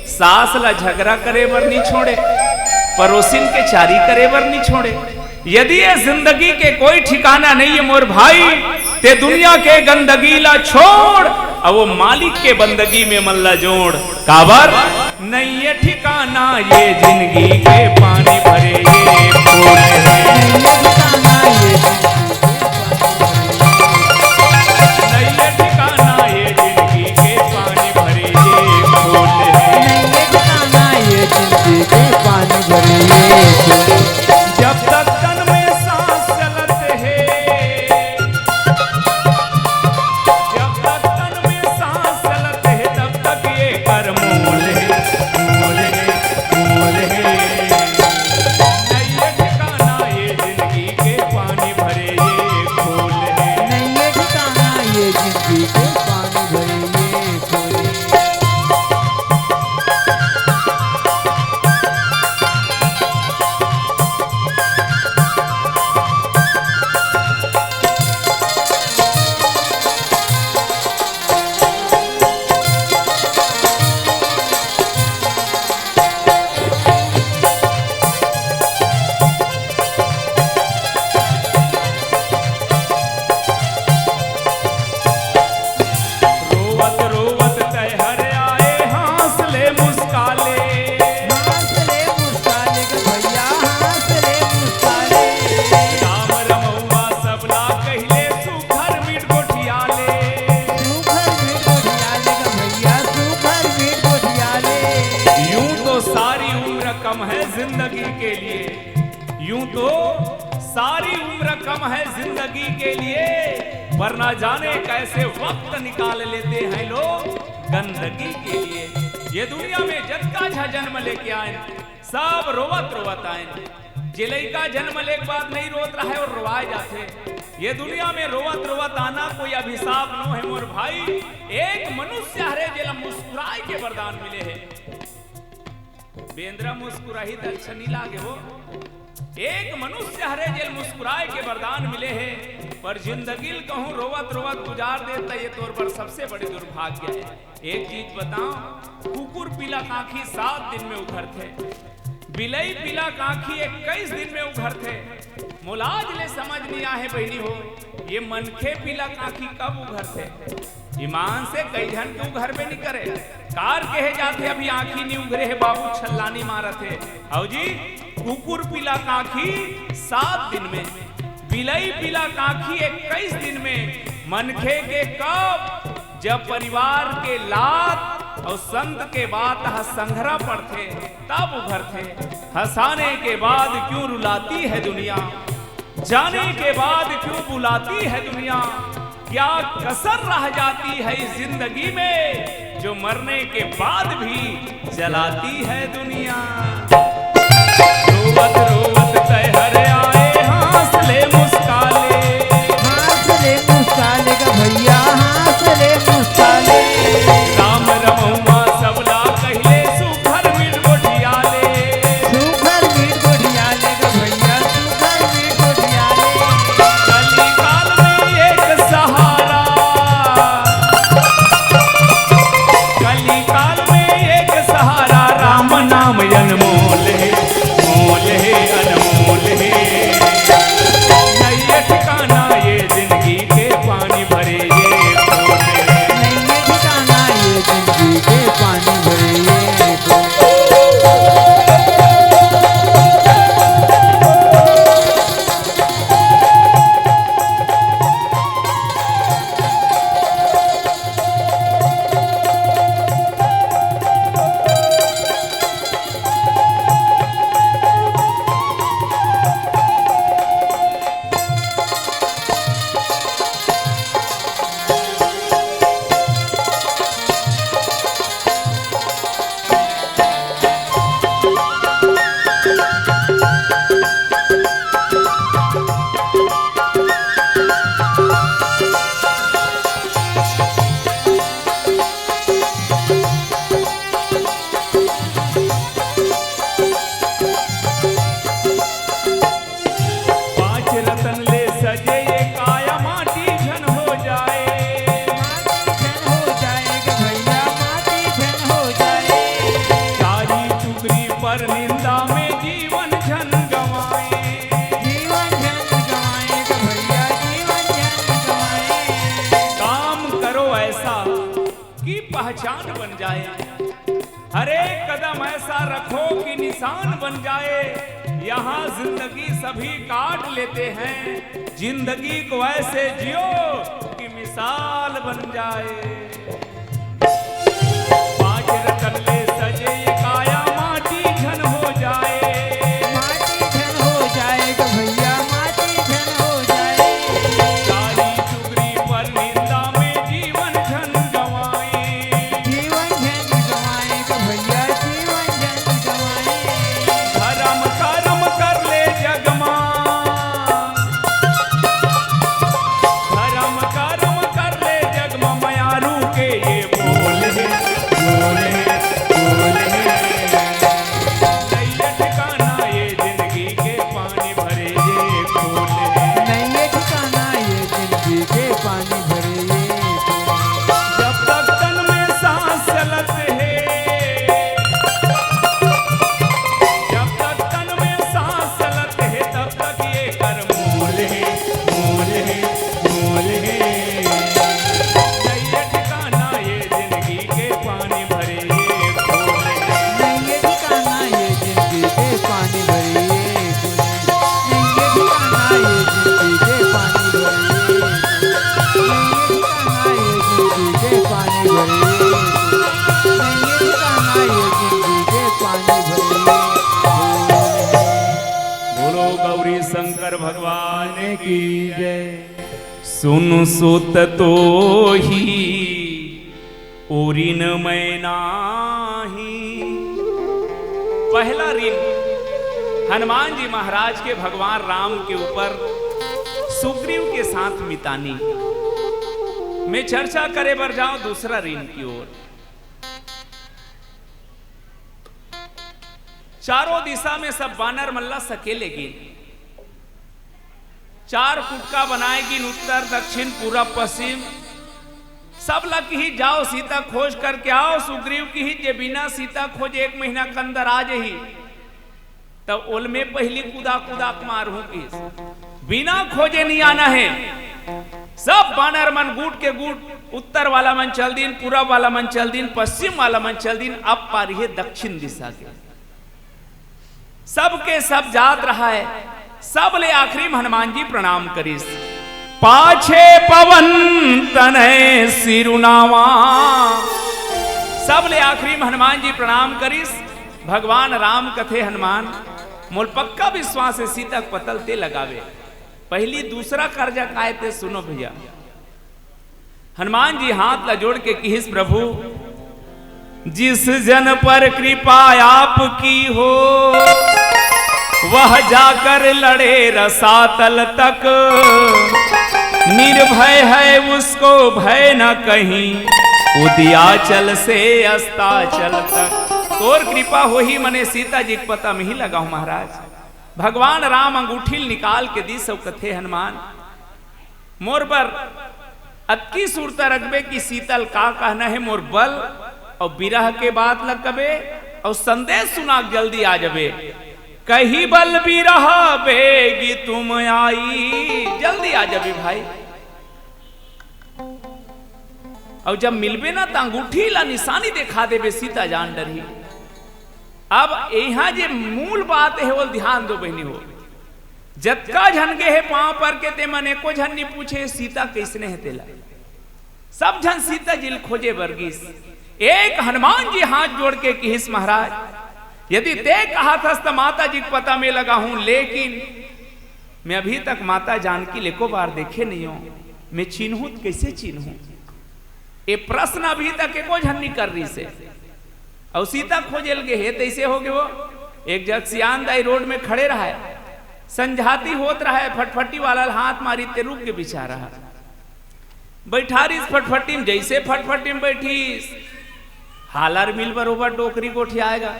सास ला झगरा करे बर नी छोड़े, परोसिन के चारी करे बर नी छोड़े। यदि ये जिंदगी के कोई ठिकाना नहीं है मोर भाई, ते दुनिया के गंदगी ला छोड़, अउ वो मालिक के बंदगी में मन ला जोड़। काबर? नहीं ये ठिकाना ये जिंदगी के, पानी भरे ये खोल है। नहीं ये ठिकाना ये जिंदगी के, पानी भरे ये खोल है। नहीं ये ठिकाना ये जिंदगी के, पानी भरे ये खोल। जब तक तन में सांस चलत है, जब तक तन में सांस चलत है, तब तक ये कर मोल है, मोल है, मोल है। नहीं ये ठिकाना ये जिंदगी के, पानी भरे ये खोल है। नहीं ये ठिकाना ये जिंदगी के, पानी भरे ये खोल है। रोवत रोवत तैहर आए, हाँस ले मुस्का ले। हाँस ले मुस्का ले ग भैया, हाँस ले मुस्का ले। राम रमौआ सबला कहिले, सुघर मीठ गोठिया ले। सुघर मीठ गोठिया ले ग भैया, सुघर मीठ गोठिया ले। यूं तो सारी उम्र कम है जिंदगी के लिए, यूं तो सारी उम्र कम है जिंदगी के लिए, पर ना जाने कैसे वक्त निकाल लेते हैं लोग गंदगी के लिए। ये दुनिया में जतका झा जन्म लेके आए, सब रोवत रोवत आए। जे लइका जन्म लेके बाद नहीं रोत रहे और रोवाए जाथे। ये दुनिया में रोवत रोवत आना कोई अभिशाप नो है मोर भाई। एक मनुष्य हरे जेला मुस्कुराए के वरदान मिले है। बेंदरा मुस्कुराही त अच्छा नी लागे हो। एक मनुष्य हरे जेल मुस्कुराए के वरदान मिले हे, पर जिंदगी ल कहूं रोवत रोवत गुजार दे त ये तोर बर सबसे बड़े दुर्भाग्य हे। एक चीज बताओ, कुकुर पीला कांखी सात दिन में उघरथे, बिलई पीला कांखी इक्कीस दिन में उघरथे। मोला आज ले समझ नहीं आहे बहिनी हो, ये मनखे पीला कांखी कब उघरथे? ईमान से कई झन के उघरबे नहीं करे। कार कहे जाथे अभी आंखी नहीं उघरे हे बाबू, छल्लानी मारत हे। अउ जी, कुकुर पीला कांखी सात दिन में, बिलई पीला कांखी इक्कीस दिन में, मनखे के कब? जब परिवार के लात अउ संत के बात ह संघरा पड़थे, तब उघरथे। हंसाने के बाद क्यों रुलाती है दुनिया, जाने के बाद क्यों बुलाती है दुनिया, क्या कसर रह जाती है इस जिंदगी में, जो मरने के बाद भी जलाती है दुनिया। रोवत रोवत तैहर आए, हाँस ले मुस्का ले। हाँस ले मुस्का ले ग भैया, हाँस ले मुस्का ले। राम रमौआ सबला कहिले, सुघर मीठ गोठिया ले। सुघर मीठ गोठिया ले ग भैया, सुघर मीठ गोठिया ले। कलिकाल में एक सहारा, कलिकाल में एक सहारा, राम नाम अनमोल कदम ऐसा रखो कि निशान बन जाए। यहाँ जिंदगी सभी काट लेते हैं, जिंदगी को ऐसे जियो कि मिसाल बन जाए। पाँच रतन ले सजे ये काया, माटी झन हो जाए। माटी झन हो जाए तो भैया, माटी झन हो जाए। चाही चुगरी पर निंदा में जीवन झन गवाए। जीवन झन गवाए तो भैया, जीवन झन गवाए। धर्म कर्म कर ले जग मा, धर्म कर्म कर ले जग मा, मयारू के ये बोल हे, बोल हे, बोल हे। नैया ठिकाना ये जिंदगी के पानी भरे ये खोल हे। नैया ठिकाना ये जिंदगी के पानी भरे ये खोल हे। जब तक तन में सांस चलत हे, जब तक तन में सांस चलत हे, तब तक ये कर मोल हे, मोल हे, मोल हे। नैया ठिकाना ये जिंदगी के पानी भरे ये खोल हे। नैया ठिकाना ये जिंदगी के पानी भरे ये खोल हे। नैया ठिकाना ये जिंदगी के पानी भरे ये खोल हे। नैया ठिकाना ये जिंदगी के पानी भरे ये खोल हे। नैया ठिकाना ये जिंदगी के पानी भरे ये खोल हे। बोलो गौरी शंकर भगवान की जय। सुन सुत तोहि उरिन मैं नाही। पहला ऋण हनुमान जी महाराज के भगवान राम के ऊपर सुग्रीव के साथ मितानी में चर्चा करे बर जाओ दूसरा ऋण की ओर। चारों दिशा में सब बानर मन ला सकेले गिन, चार कुटका बनाए गिन, उत्तर, दक्षिण, पूरब, पश्चिम। सब ला किही जाओ सीता खोज करके आओ। सुग्रीव किही जे बिना सीता खोजे एक महीना के अंदर आ जही, तब ओल में पहली कुदा कुदा के मारहूं किहिस। बिना खोजे नहीं आना है। सब बानर मन गुट के गुट, उत्तर वाला मन चल दिन, पूरब वाला मन चल दिन, पश्चिम वाला मन चल दिन, अब पारी हे दक्षिण दिशा के। सबके सब जात रहा है, सब ले आखिरी में हनुमान जी प्रणाम करिस। पाछे पवन तनय सिरुनावा। सब ले आखिरी में हनुमान जी प्रणाम करिस। भगवान राम कथे, हनुमान, मोल पक्का विश्वास है सीता के पता ल ते लगावे। पहली दूसरा कर्जा काय ते सुनो भैया। हनुमान जी हाथ ला जोड़ के किहिस, प्रभु, जिस जन पर कृपा आपकी हो, वह जाकर लड़े रसातल तक। निर्भय है उसको भय न कहीं, उदियाचल से अस्ताचल तक। तोर कृपा होही, मने सीता जी के पता में ही लगाहूं महाराज। भगवान राम अंगूठी ल निकाल के दिस अउ कथे, हनुमान, मोर बर अतकी सुरता रखबे कि सीता ल का कहना हे, मोर बल अउ बिरह के बात ल कबे अउ संदेश सुना के जल्दी आ जबे। कही बल बिरह बेगी तुम आई, जल्दी आ जबे भाई। अउ जब मिलबे ना, त अंगूठी ला निशानी देखा देबे, सीता जान डरही। अब इहां जे मूल बात हे, ओल ध्यान दो बहिनी हो। जतका झन गे हे पांव पर के, ते मन एको झन नी पूछे सीता कइसने हे तेला। सब झन सीता जी ल खोजे बर गिस। एक हनुमान जी हाथ जोड़ के किहिस, महाराज, यदि ते कहत हस त माता जी के पता में लगाहूं, लेकिन मैं अभी तक माता जानकी ल एको बार देखे नहीं हूं, मैं चिन्हूं त कइसे चिन्हूं? ये प्रश्न अभी तक एको झन नी कर रिहिसे। अउ सीता खोजे ल गे हे, तइसे हो गे वो। एक जग सियान दाई रोड में खड़े रहा हे, संझाती होत रहा हे, फटफटी वाला ल हाथ मारिस ते रुक गे बिचारा। बइठा रिहिस फटफटी में, जइसे फटफटी में बइठिस, हालर मिल बरोबर डोकरी गोठियाय गा।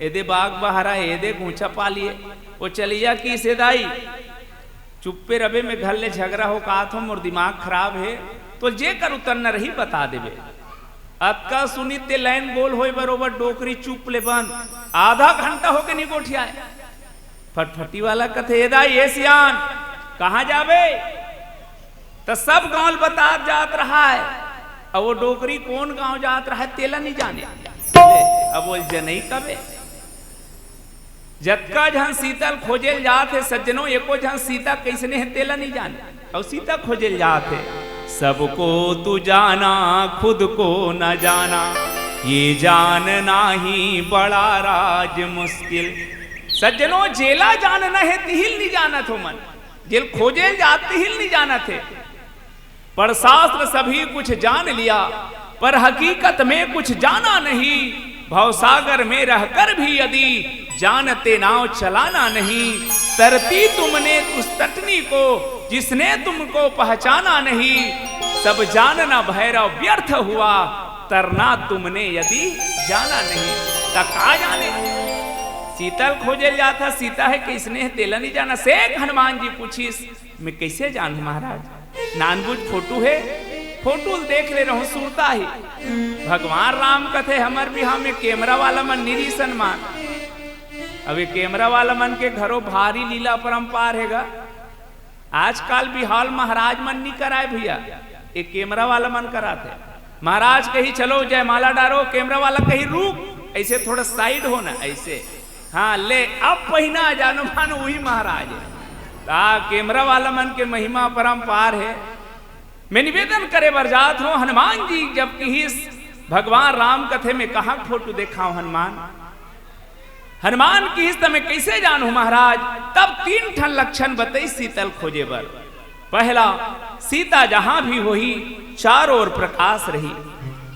एदे बाघ बहरा, एदे घूंचा पालिये। ओ चलिया किहिस, ए दाई, चुप्पे रबे, मैं घर ले झगरा हो के आत हों, मोर दिमाग खराब हे, तो जे कर उतरना रही बता देबे। अतका सुनिस ते लाइन गोल होय बरोबर डोकरी चुप ले बंद। आधा घंटा होगे नी गोठियाय। फटफटी वाला कथे, ए दाई, ए सियान, कहां जाबे? त सब गांव ल बतात जात रहा हे, अउ वो डोकरी कोन गांव जात रहा हे, तेला नी जाने। अब वो जनई कबे? जतका झन सीता ल खोजे ल जात हे सज्जनो, एको झन सीता कइसने हे तेला नइ जाने। अउ सीता खोजे ल जात हे। सबको तू जाना, खुद को न जाना, ये जानना ही बड़ा राज मुश्किल। सज्जनो, जेला जानना हे तिही ल नइ जानत हो मन, जेल खोजे ल जात तिही ल नइ जानत हे। पर शास्त्र सभी कुछ जान लिया, पर हकीकत में कुछ जाना नहीं। भवसागर में रहकर भी यदि जानते नाव चलाना नहीं, तरती तुमने उस तटनी को जिसने तुमको पहचाना नहीं। सब जानना भैरव व्यर्थ हुआ, तरना तुमने यदि जाना नहीं। त का जाने, सीता ल खोजे ल जात हे, सीता हे कइसने हे तेला नइ जानस। हनुमान जी पूछिस, मैं कइसे जानहूं महाराज? नानबुझ फोटो हे, फोटो ल देख ले रहूं, सुरता ही। भगवान राम कथे, हमर बिहाव में कैमरा वाला मन नइ रिहिस हनुमान। अब ये कैमरा वाला मन के घरो भारी लीला परंपार हे गा। आजकल बिहाव ल महाराज मन नइ कराय भइया, ये कैमरा वाला मन कराथे। महाराज कही, चलो जयमाला डारो, कैमरा वाला कही, रुक, अइसे थोड़ा side हो ना, अइसे। हाँ, ले, अब पहिना जानो मानो उही महाराज हे। त कैमरा वाला मन के महिमा परंपार हे। मैं निवेदन करे बर जात हूं, हनुमान जी जब किहिस, भगवान राम कथे, मैं कहां फोटो देखाव हनुमान? हनुमान किहिस, त मैं कइसे जानहूं महाराज? तब तीन ठन लक्षण बतइस सीता ल खोजे बर। पहला, सीता जहां भी होही, चारों ओर प्रकाश रही।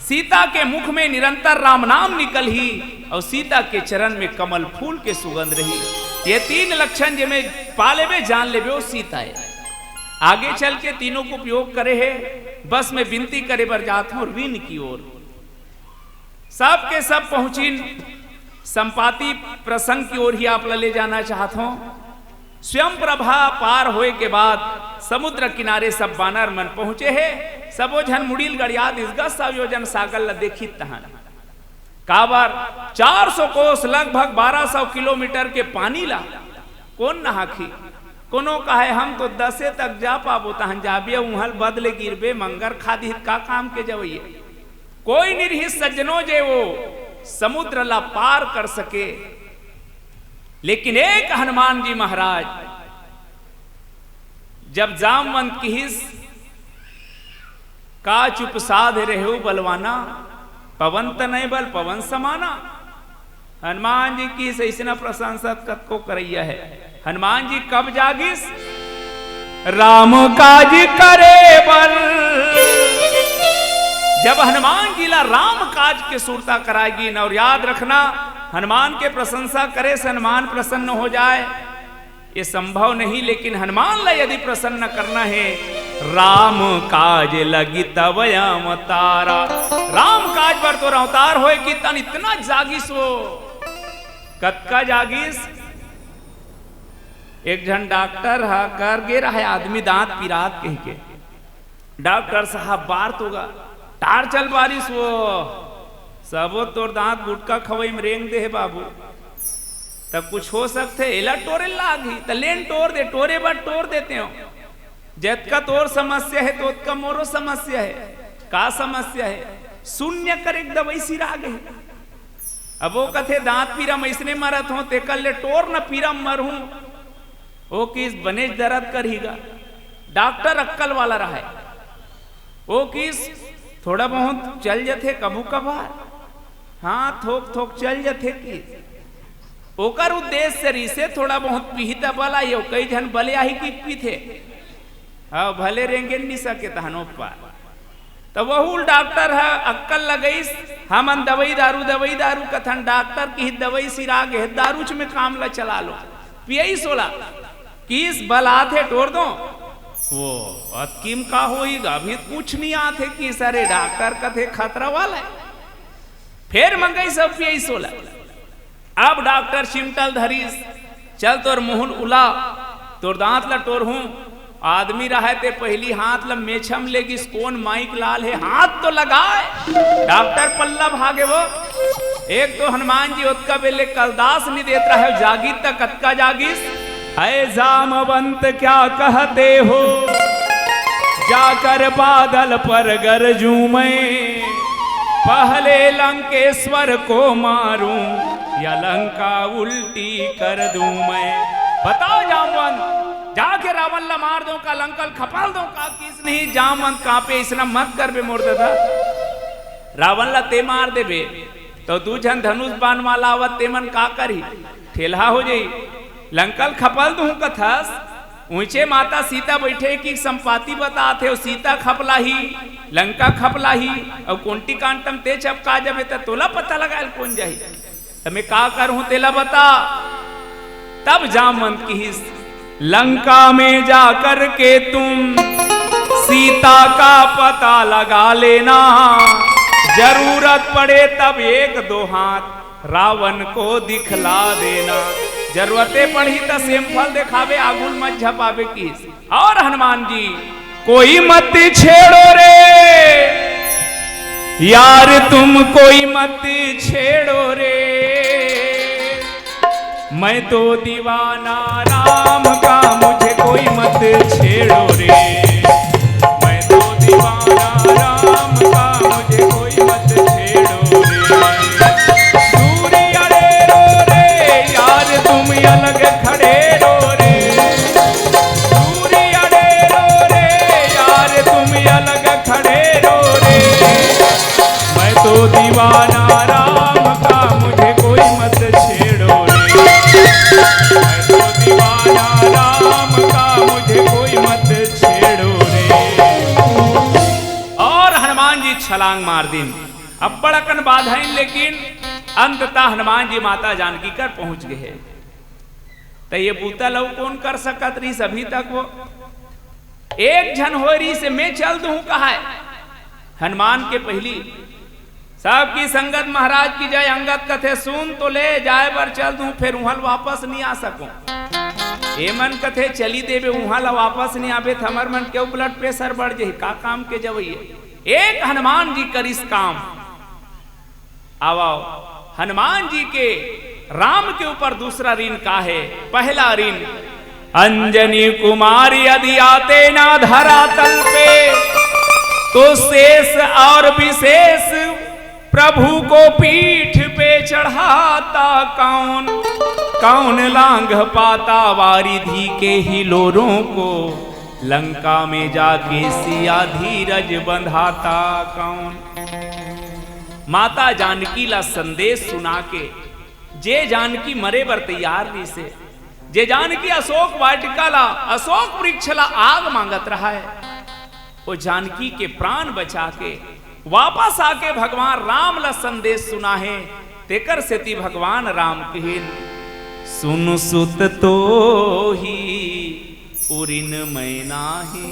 सीता के मुख में निरंतर राम नाम निकलही अउ सीता के चरण में कमल फूल के सुगंध रही। ये तीन लक्षण जेमे पा लेबे, जान लेबे, वो सीता हे। आगे चल के तीनों को उपयोग करे हे। बस मैं विनती करे बर जात हूं ऋण की ओर। सब के सब पहुंचिन, संपाति प्रसंग की ओर ही आप ला ले जाना चाहत हूं। स्वयं प्रभा पार होए के बाद समुद्र किनारे सब बानर मन पहुंचे हे। सबो झन मुड़ी ल गड़िया दिस गा, सौ योजन सागर ला देखित तहन। काबर, चार सौ कोस, लगभग बारह सौ किलोमीटर के पानी ला कोन नहाखी? कोनो कहे, हम तो दसे तक जा पाबो, तहन जाबे, उहां ल बद ले गिरबे, मंगर खा दिही त का काम के जवइया? कोई नइ रिहिस सज्जनो, जे वो समुद्र ला पार कर सके। लेकिन एक हनुमान जी महाराज, जब जामवंत किहिस, का चुप साध रहेव बलवाना, पवन तनय बल पवन समाना। हनुमान जी किहिस, अइसना प्रशंसा त कतको करइया हे। हनुमान जी कब जागिस? राम काज करे बर। जब हनुमान जी ला राम काज के सुरता कराय गिन, अउ याद रखना, हनुमान के प्रशंसा करे से हनुमान प्रसन्न हो जाय, ये संभव नहीं, लेकिन हनुमान ला यदि प्रसन्न करना हे, राम काज लगी तब अवतारा। राम काज बर तोर अवतार होय कि तन इतना जागिस वो। कतका जागिस? एक झन डॉक्टर ह कर गे रहे आदमी दांत पिरात कहिके। डॉक्टर साहब बार तो गा, टार चल बारिस वो, सबो तोर दांत गुटका खवई में रेंग दे हे बाबू। त कुछ हो सकथे, एला टोरे लागही, त लेन टोर दे, टोरे बर टोर देते हो। जतका तोर समस्या हे, त ओतका मोरो समस्या हे। का समस्या हे? शून्य कर एक दवई सिरा गे हे। अब वो कथे, दांत पीरा म अइसने मरत हो, तेकर ले टोर न पीरा म मरहूं। वो किहिस बनेच दरद करही गा। डॉक्टर अक्कल वाला रहय। वो किहिस थोड़ा बहुत चल जथे कभू कभार। हाँ, थोक थोक चल जथे किहिस। ओकर उद्देश्य रिहिसे थोड़ा बहुत पीही त बल आही, अउ कई झन बले आही कि पीथे। हाँ, भले रेंगे नइ सके तहन ओ पार। त वहू डॉक्टर ह अक्कल लगइस, हमन दवई दारू, दवई दारू कथन, डॉक्टर किहिस दवई सिरा गे हे, दारूच में काम ला चला लो। पियइस ओला, किहिस बल आथे टोर दो। वो अतकी म का होही गा, अभी कुछ नइ आथे किहिस। अरे डॉक्टर कथे खतरा वाला हे। फेर मंगइस अउ पियइस ओला। अब डॉक्टर चिमटा ल धरिस, चल तोर मुंह ल उला, तोर दांत ल टोरहूं। आदमी रहय ते पहिली हाथ ल मेछा म लेगिस, कोन माइक लाल हे, हाथ तो लगाय। डॉक्टर पल्ला भागे वो। एक तो हनुमान जी ओतका बेले कलदास नइ देत रहय, जागिस त कतका जागिस। ऐ जामवंत क्या कहते हो, जाकर बादल पर गरजूं मैं। पहले लंकेश्वर को मारूं या लंका उल्टी कर दूं मैं। बताओ जामवंत, जाके रावण ला मार दूं का, लंका ल खपाल दूं का? किस नहीं जामवंत कांपे, इसना मत करबे मोर ददा। रावण ला ते मार देबे तो दू झन धनुष बाण वाला आवत, ते मन का करही? ठेलहा हो जाही। लंका ल खपाल दूं कथस, उइचे माता सीता बइठे कि संपाती बतात हे, अउ सीता खपलाही, लंका खपलाही, अउ कोंटी कांटम ते चपका जबे त तोला पता लगायल कोन जाही? त मैं का करहूं तेला बता। तब जामवंत किहिस, लंका में जाकर के तुम सीता का पता लगा लेना, जरूरत पड़े तब एक दो हाथ रावण को दिखला देना। जरूरते पड़ही त सेमफल देखाबे, आगू ल मत झपाबे किहिस। और हनुमान जी, कोई मत छेड़ो रे यार, तुम कोई मत छेड़ो रे, मैं तो दीवाना राम का, मुझे कोई मत छेड़ो रे, मैं तो दीवाना राम का, मुझे कोई मत छेड़ो रे। दूरी अड़े रो रे यार, तुम अलग खड़े रो रे, दूरी अड़े रो रे यार, तुम अलग खड़े रो रे, मैं तो दीवाना राम का, मुझे कोई मत छेड़ो रे, मैं तो दीवाना राम का, मुझे कोई मत छेड़ो रे। और हनुमान जी छलांग मार दिन। अब्बड़ अकन बाधाइन, लेकिन अंततः हनुमान जी माता जानकी कर पहुंच गे हे। त ये बूता ल अउ कोन कर सकत रहिस अभी तक वो? एक झन होय रहिस, मैं चल दूं कहाय हनुमान के पहिली। सबकी संगत महाराज की जय। अंगद कथे, सुन तो ले, जाय बर चल दूं, फेर उहां ल वापस नइ आ सकूं। एमन कथे, चली देबे, उहां ल वापस नइ आबे त हमर मन के blood pressure बढ़ जाही, का काम के जवइया। एक हनुमान जी करिस काम। आवव, हनुमान जी के राम के ऊपर दूसरा ऋण का हे? पहला ऋण, अंजनी कुमार यदि आते ना धरातल पे, तो शेष और विशेष प्रभु को पीठ पे चढ़ाता कौन? कौन लांघ पाता वारिधि के हिलोरों को? लंका में जाके सिया धीरज बंधाता कौन? माता जानकी ला संदेश सुना के, जे जानकी मरे बर तैयार रहिसे, जे जानकी अशोक वाटिका ला, अशोक वृक्ष ला आग मांगत रहाय, वो जानकी के प्राण बचा के वापस आके भगवान राम ला संदेश सुनाहे। तेकर सेती भगवान राम किहिन, सुन सुत तोहि उरिन मैं नाही।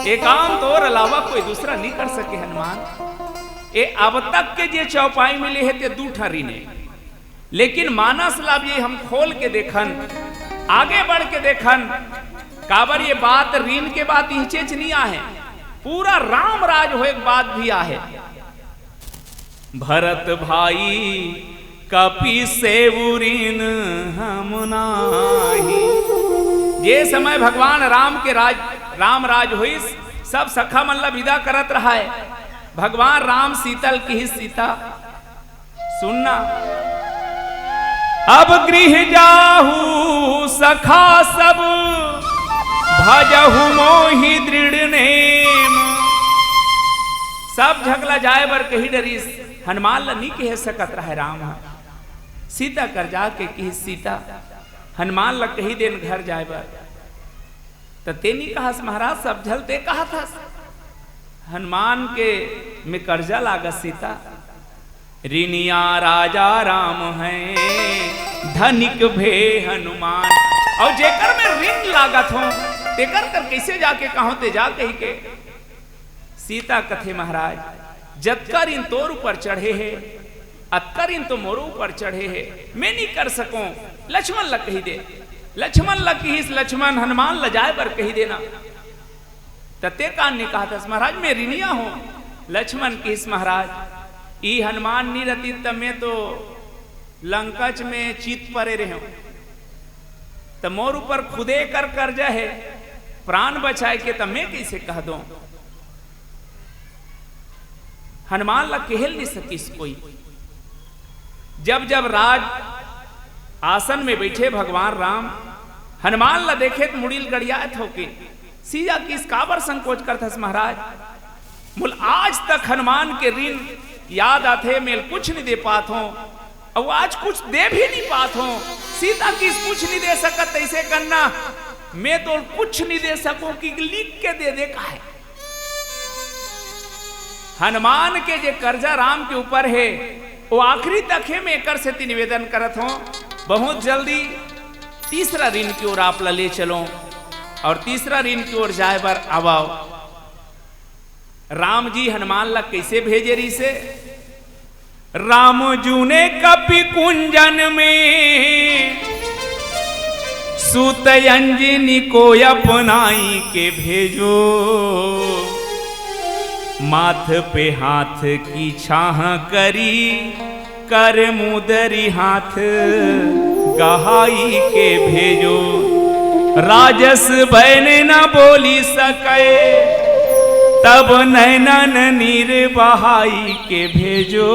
ए काम तोर अलावा कोई दूसरा नइ कर सके हनुमान। ए अब तक के जे चौपाई मिले हे ते दू ठा ऋण हे, लेकिन मानस ला भी हम खोल के देखन, आगे बढ़ के देखन, काबर ये बात ऋण के बात इहिचेच नइ आहे, पूरा राम राज होय के बाद भी आहे। भरत भाई कपि सेउ ऋण हम नाही। जे समय भगवान राम के राज, राम राज होइस, सब सखा मन ला विदा करत रहाय। भगवान राम सीता ल किहिस, सीता सुनना, अब गृह जाहू सखा सब भजहु मोहि दृढ़ नेम। सब झगला जाय बर कहि डरिस, हनुमान ला नइ कहे सकत रहय राम ह। सीता कर जाके किहिस, सीता, हनुमान ला कहि देन घर जाय बर। त तेनी कहस, महाराज, सब झल ते कहत हस, हनुमान के में कर्जा लागत सीता। ऋणिया राजा राम हैं, धनिक भे हनुमान। अउ जेकर में ऋण लागत हो, तेकर कर कइसे जाके कहूं, ते जा कहि के। सीता कथे, महाराज, जतका ऋण तोर ऊपर चढ़े हे, अतका ऋण तो मोरो ऊपर चढ़े हे, मैं नइ कर सकूं, लक्ष्मण ल कहि दे। लक्ष्मण ल किहिस, लक्ष्मण, हनुमान ल जाय बर कहि देना। त ते कान नइ कहत हस, महाराज, मैं ऋणिया हूं। लक्ष्मण किहिस, महाराज, ई हनुमान नइ रहतिस त मैं तो लंकाच में चित परे रहेंव। त मोर ऊपर खुदे कर कर्जा हे, प्राण बचाय के, त मैं कइसे कह दूं? हनुमान ला केहे ल नइ सकिस कोई। जब जब राज आसन में बइठे भगवान राम, हनुमान ला देखे त मुड़ी ल गड़ियात होके। सीता किहिस, काबर संकोच करथस महाराज? मोला आज तक हनुमान के ऋण याद आथे, मैं ल कुछ नइ दे पात हों, अउ आज कुछ दे भी नइ पात हों। सीता किहिस, कुछ नइ दे सकत, अइसे करना, मैं तो कुछ नइ दे सकों कि लिख के दे दे, काहे? हनुमान के जे कर्जा राम के ऊपर हे, वो आखिरी तक हे। मैं एकर सेती निवेदन करत हों, बहुत जल्दी तीसरा ऋण की ओर आप ला ले चलों अउ तीसरा ऋण की ओर जाए बर आवव। राम जी हनुमान ला कइसे भेजे रिहिसे? राम जू ने कपि कुंजन में, सुत अंजनी को अपनाई के भेजो। माथ पे हाथ की छाह करी, कर मुदरी हाथ गहाई के भेजो। राजस बयन न बोली सके, तब नैनन नीर बहाई के भेजो।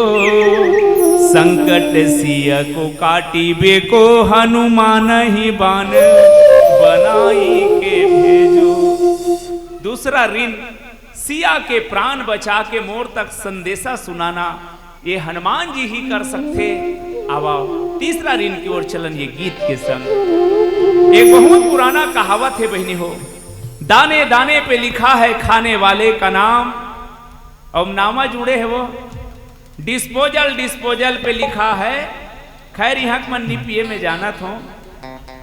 संकट सिय को काटी बेको, हनुमान ही बान बनाई के भेजो। दूसरा ऋण, सिया के प्राण बचा के मोर तक संदेशा सुनाना, ये हनुमान जी ही कर सकथे। आवव, तीसरा ऋण की ओर चलन ये गीत के संग। एक बहुत पुराना कहावत हे बहिनी हो, दाने दाने पे लिखा है खाने वाले का नाम। अब नामा जुड़े हे वो, डिस्पोजल डिस्पोजल पे लिखा है। खैर, इहाँ के मन नइ पिए, मैं जानत हों,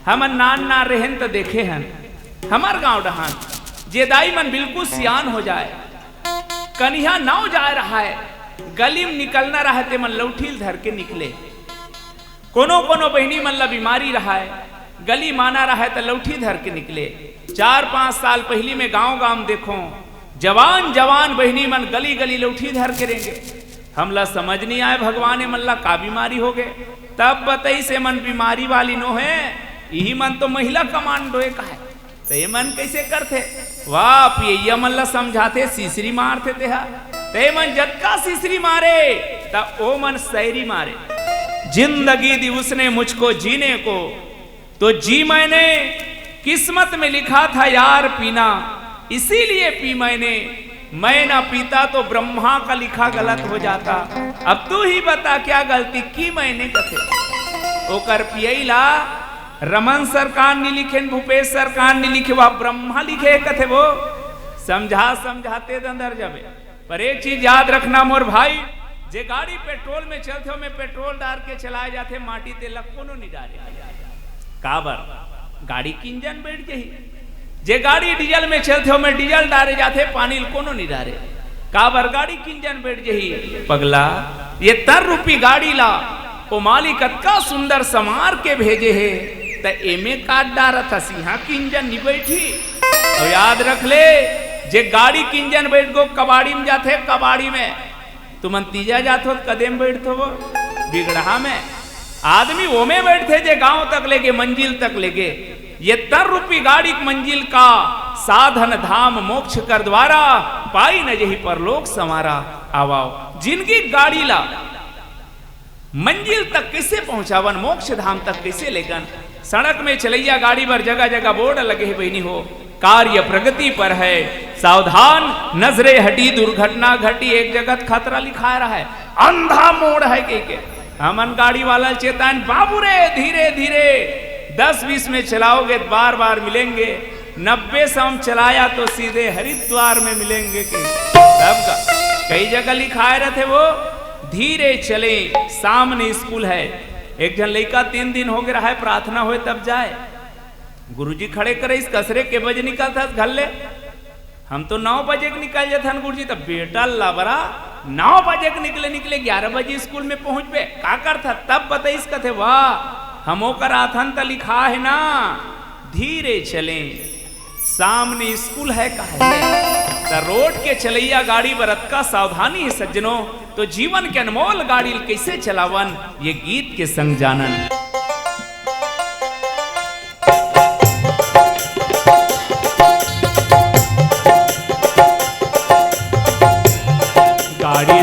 हमन नान नान रहेन त देखे हन, हमर गांव डहान जे दाई मन बिल्कुल सियान हो जाए, कनिहा नव जाए रहाय, गली म निकलना रहाय, ते मन लौठी ल धर के निकले। कोनो कोनो बहिनी मन ला बीमारी रहाय, गली म आना रहाय, त लौठी धर के निकले। चार पांच साल पहिली में गांव गांव देखों, जवान जवान बहिनी मन गली गली लौठी धर के रेंगे। हमला समझ नइ आय, भगवान, ए मन ला का बीमारी होगे? तब बतइस, ए मन बीमारी वाली नोहे, इही मन तो महिला कमांडो ए काहे। त ए मन कइसे करथे? वाह, पियइया मन ला समझाथे, सिसरी मारथे तेहा। त ए मन जतका सिसरी मारे, त ओ मन सैरी मारे। जिंदगी दी उसने मुझको जीने को, तो जी मैंने, किस्मत में लिखा था यार पीना, इसीलिए पी मैंने। मैं ना पीता तो ब्रह्मा का लिखा गलत हो जाता। अब तू ही बता, क्या गलती की मैंने, कथे। ओकर पियई ला रमन सरकार नइ लिखेन, भूपेश सरकार नइ लिखे, वा ब्रह्मा लिखे हे, कथे वो। समझा समझाते दंदर जबे। पर एक चीज याद रखना मोर भाई, जे गाड़ी पेट्रोल में चलथे, ओमे पेट्रोल डार के चलाए जाथे, माटी तेल ला कोनो नइ डारे। काबर? गाड़ी के इंजन बइठ जही। जे गाड़ी डीजल में चलथे, ओमे डीजल डारे जाथे, पानी ल कोनो नइ डारे। काबर? गाड़ी के इंजन बइठ जही। पगला, ये तर रूपी गाड़ी ला ओ मालिक अतका सुंदर संवार के भेजे हे, त एमे काट डारत हस, इहाँ के इंजन नइ बइठही। अउ याद रख ले, जे गाड़ी के इंजन बइठ गो कबाड़ी में जाथे, कबाड़ी में, तुमन तीजा जाथो त कदे म बइठथो वो? बिगड़हा में। आदमी ओमे बइठथे जे गांव तक लेगे, मंजिल तक लेगे। ये तर रूपी गाड़ी के मंजिल का साधन धाम मोक्ष कर द्वारा, पाई न जही परलोक संवारा। आवव, जिनगी गाड़ी ला मंजिल तक कइसे पहुंचावन, मोक्ष धाम तक कइसे लेगन। सड़क में चलइया गाड़ी बर जगह जगह बोर्ड लगे हे बहिनी हो, कार्य प्रगति पर है, सावधान, नजरे हटी, दुर्घटना घटी, एक जगह खतरा लिखाए रहा है, अंधा मोड़ है कहिके। हमन गाड़ी वाला ल चेताएन, बाबू रे, धीरे धीरे, दस बीस में चलाओगे त बार बार मिलेंगे, नब्बे सौ में चलाया तो सीधे हरिद्वार में मिलेंगे कहिके। तब का कई जगह लिखाए रहिथे वो, धीरे चले, सामने स्कूल है। एक झन लइका तीन दिन होगे रहाय, प्रार्थना होय तब जाय। गुरुजी खड़े करिस, कसरे के बजे निकलथस घर ले? हम तो नौ बजे के निकल जथन गुरुजी। त बेटा लबरा, नौ बजे के निकले निकले ग्यारह बजे स्कूल में पहुंचबे, का करथा? तब बतइस, कथे, वाह, हम ओकर आथन त लिखा हे ना, धीरे चले, सामने स्कूल है, कहे। त रोड के चलइया गाड़ी बर अतका सावधानी हे सज्जनों, तो जीवन के अनमोल गाड़ी ल कइसे चलावन, ये गीत के संग जानन। गाड़ी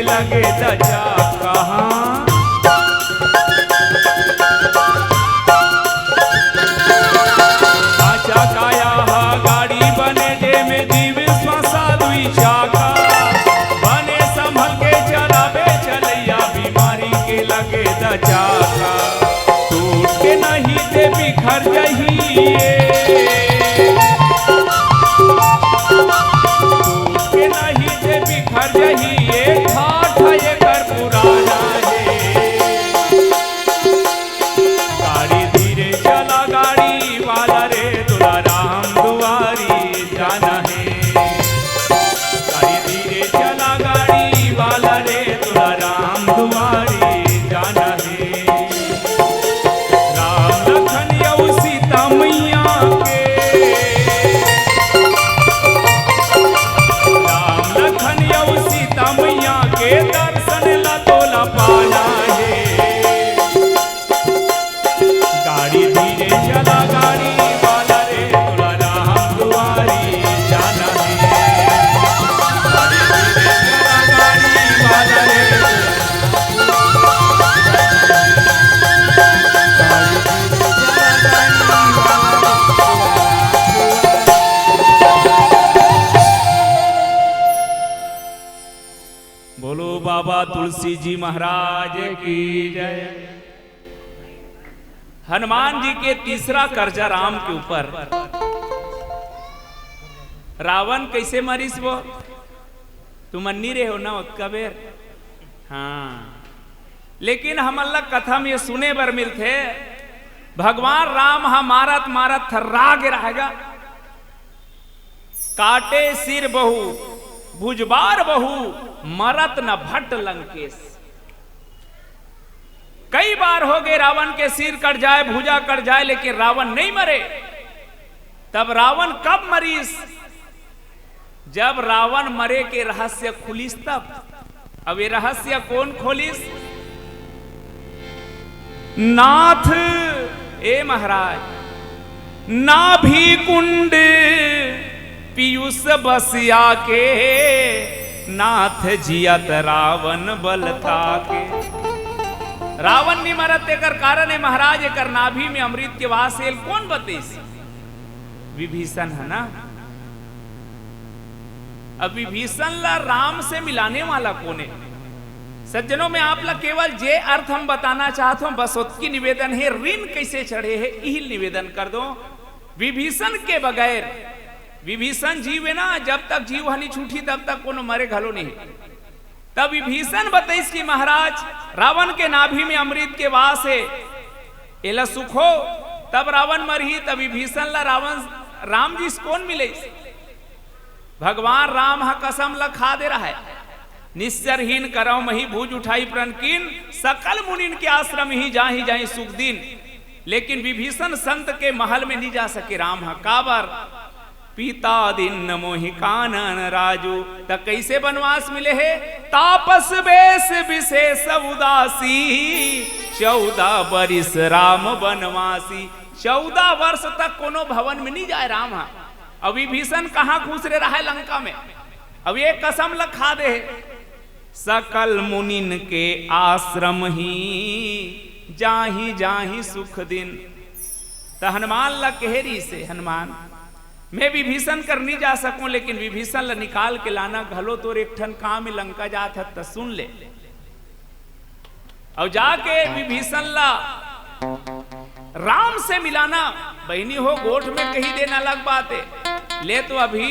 लगे दचा कहाँ। पाछा काया हा गाड़ी बने, जेमे जीव श्वासा दुई चाका। बने संभल के चलाबे चलैया, बीमारी के लगे दचाका। टूट के नहीं ते बिखर जही ए। टूट के नहीं ते बिखर जही ए, ठाठ एकर पुराना हे। गाड़ी धीरे चला गाड़ी वाला रे, तोला राम दुआरी जाना हे। गाड़ी धीरे चला गाड़ी वाला रे, तोला राम दुआरी जाना हे। राम लखन अउ सीता मैया के, राम लखन अउ सीता मैया के दर्शन ला तोला पाना हे। गाड़ी धीरे चला गाड़ी वाला रे, तोला राम दुआरी जाना हे। गाड़ी धीरे चला गाड़ी वाला रे। बोलो बाबा तुलसी जी महाराज की जय। हनुमान जी के तीसरा कर्जा राम के ऊपर। रावण कैसे मरिस वो? तुमन नी रहे हो ना ओतका बेर? हाँ, लेकिन हमन ला कथा में सुने बर मिलथे, भगवान राम ह मारत मारत थर्रा गे रहेगा। काटे सिर बहु, भुजबार बहु, मरत न भट लंकेश। कई बार हो गए रावण के सिर कट जाए, भुजा कट जाए, लेकिन रावण नहीं मरे। तब रावण कब मरीस? जब रावण मरे के रहस्य खुलिस तब। अब ये रहस्य कौन खोलिस? नाथ, ए महाराज, नाभि कुंड पीयूष बसिया के, नाथ जियत रावण बलता के। रावण नि मरत, तेकर कारण हे महाराज, एकर नाभि में अमृत के वास हे, कौन बतइस? विभीषण है ना। अब विभीषण ला राम से मिलाने वाला कौन हे? सज्जनों, मैं आप ला केवल जे अर्थ हम बताना चाहत हूं, बस ओतकी निवेदन हे, ऋण कैसे चढ़े हे, यही निवेदन कर दो। विभीषण के बगैर, विभीषण जीव हे ना, जब तक जीव हनी छूटी तब तक कोनो मरे घलो नहीं। तब विभीषण बतइस कि महाराज, रावण के नाभि में अमृत के वास हे, एला सुखो। तब रावण मरही, तब विभीषण ला रावण, राम जी से कौन मिलइस? भगवान राम ह कसम ल खा दे रहय, निस्सरहीन करव मही भुज उठाई प्रण कीन, सकल मुनिन के आश्रम ही जाहि जाहि सुख दीन। लेकिन विभीषण संत के महल में नहीं जा सके राम ह। काबर? पिता दीन मोहि कानन राजू। त कैसे बनवास मिले हे? तापस बेस विशेष उदासी, चौदह बरिस राम बनवासी। चौदह वर्ष तक कोनो भवन में नहीं जाए राम ह। अब विभीषण कहाँ खुसरे रहय? लंका में। अब ये कसम ल खा दे हे, सकल मुनिन के आश्रम ही जाहि जाहि सुख दीन। त हनुमान ल कहे रहिसे, हनुमान, मैं विभीषण कर नहीं जा सकूं, लेकिन विभीषण ल निकाल के लाना घलो तोर एक ठन काम हे, लंका जात हस त सुन ले। अउ जाके विभीषण ला राम से मिलाना। बहिनी हो, गोठ में कही देना अलग बात हे, ले तो अभी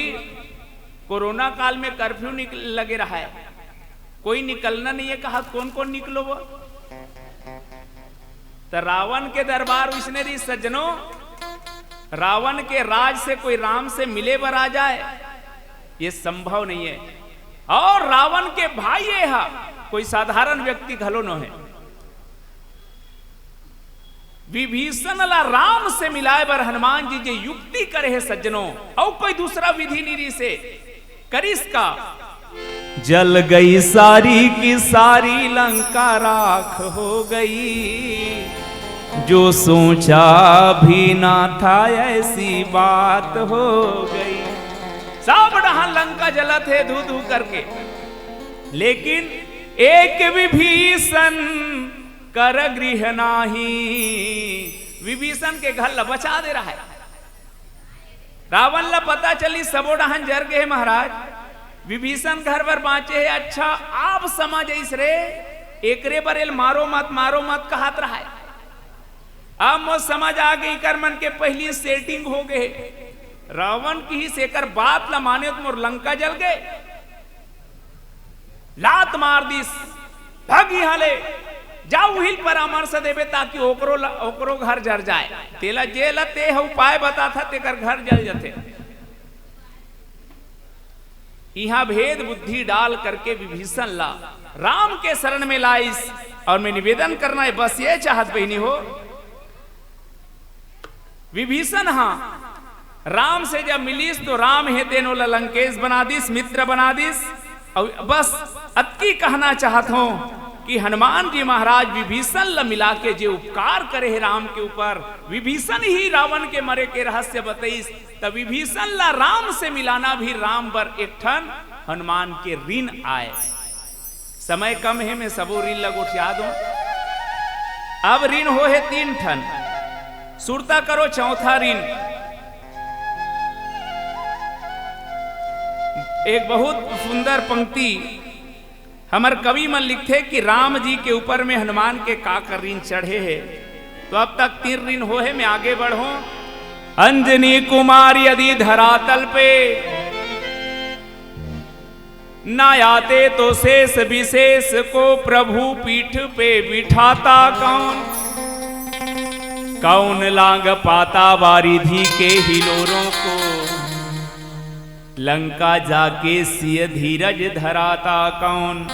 कोरोना काल में कर्फ्यू निकल, लगे रहय, कोई निकलना नहीं हे, कहा कौन कौन निकलो वो? त रावण के दरबार उसने रहिस सज्जनों, रावण के राज से कोई राम से मिले बर आ जाए, ये संभव नहीं हे। अउ रावण के भाई ये हा, कोई साधारण व्यक्ति घलो नोहे। विभीषण ला राम से मिलाए बर हनुमान जी जे युक्ति करे हे सज्जनों, अउ कोई दूसरा विधि नहीं रहिसे, करिस का? जल गई सारी की सारी लंका राख हो गई, जो सोचा भी ना था ऐसी बात हो गई। सब डहान लंका जलत हे धू धू करके, लेकिन एक विभीषण कर गृह नाही। विभीषण के घर ला बचा दे रहा है। रावण ला पता चली सबो डहन जर गे हे महाराज, विभीषण घर बर बांचे हे। अच्छा, आप समझ आइस रे, एकरे बर एल मारो मत, मारो मत कहत रहा है। अब मोर समझ आ गई, कर मन के पहली सेटिंग हो गए। रावण किहिस एकर बात ला माने त मोर लंका जल गए। लात मार दिस, "भग इहाँ ले, जा उहिल परामर्श देबे ताकि ओकरो ला, ओकरो घर जर जाए। तेला जे ला ते ह उपाय बताथा, तेकर घर जल जथे।" इहाँ भेद बुद्धि डाल करके विभीषण ला राम के शरण में लाइस। और मैं निवेदन करना है, बस ये चाहत बहिनी हो, विभीषण हा राम से जब मिलिस तो राम हे तेन ओला लंकेश बना दिस, मित्र बना दिस। और बस अतकी कहना चाहत हूँ कि हनुमान जी महाराज विभीषण ला मिला के जे उपकार करे हे राम के ऊपर, विभीषण ही रावण के मरे के रहस्य बतइस, त विभीषण ला राम से मिलाना भी राम बर एक ठन हनुमान के ऋण आय। समय कम हे, मैं सबो ऋण ला गोठिया दूं। अब ऋण हो हे तीन ठन, सुरता करो चौथा ऋण। एक बहुत सुंदर पंक्ति हमर कवि मन लिखथे कि राम जी के ऊपर में हनुमान के का का ऋण चढ़े हे। तो अब तक तीन ऋण हो हे, मैं आगे बढ़ो। अंजनी कुमार यदि धरातल पे ना आते तो शेष विशेष को प्रभु पीठ पे बिठाता कौन? कौन लांग पाता वारिधि के हिलोरों को? लंका जाके सिय धीरज धराता कौन?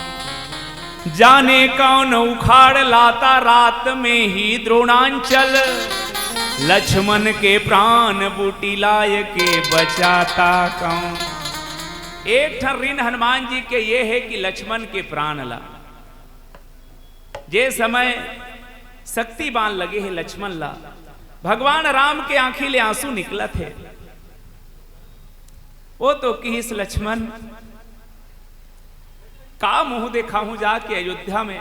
जाने कौन उखाड़ लाता रात में ही द्रोणांचल? लक्ष्मण के प्राण बूटी लाय के बचाता कौन? एक ठन ऋण हनुमान जी के ये हे कि लक्ष्मण के प्राण ला, जे समय शक्ति बाण लगे हे लक्ष्मण ला, भगवान राम के आंखी ले आंसू निकलत हे। वो तो किहिस, "लक्ष्मण, का मुंह देखाहूं जाके अयोध्या में?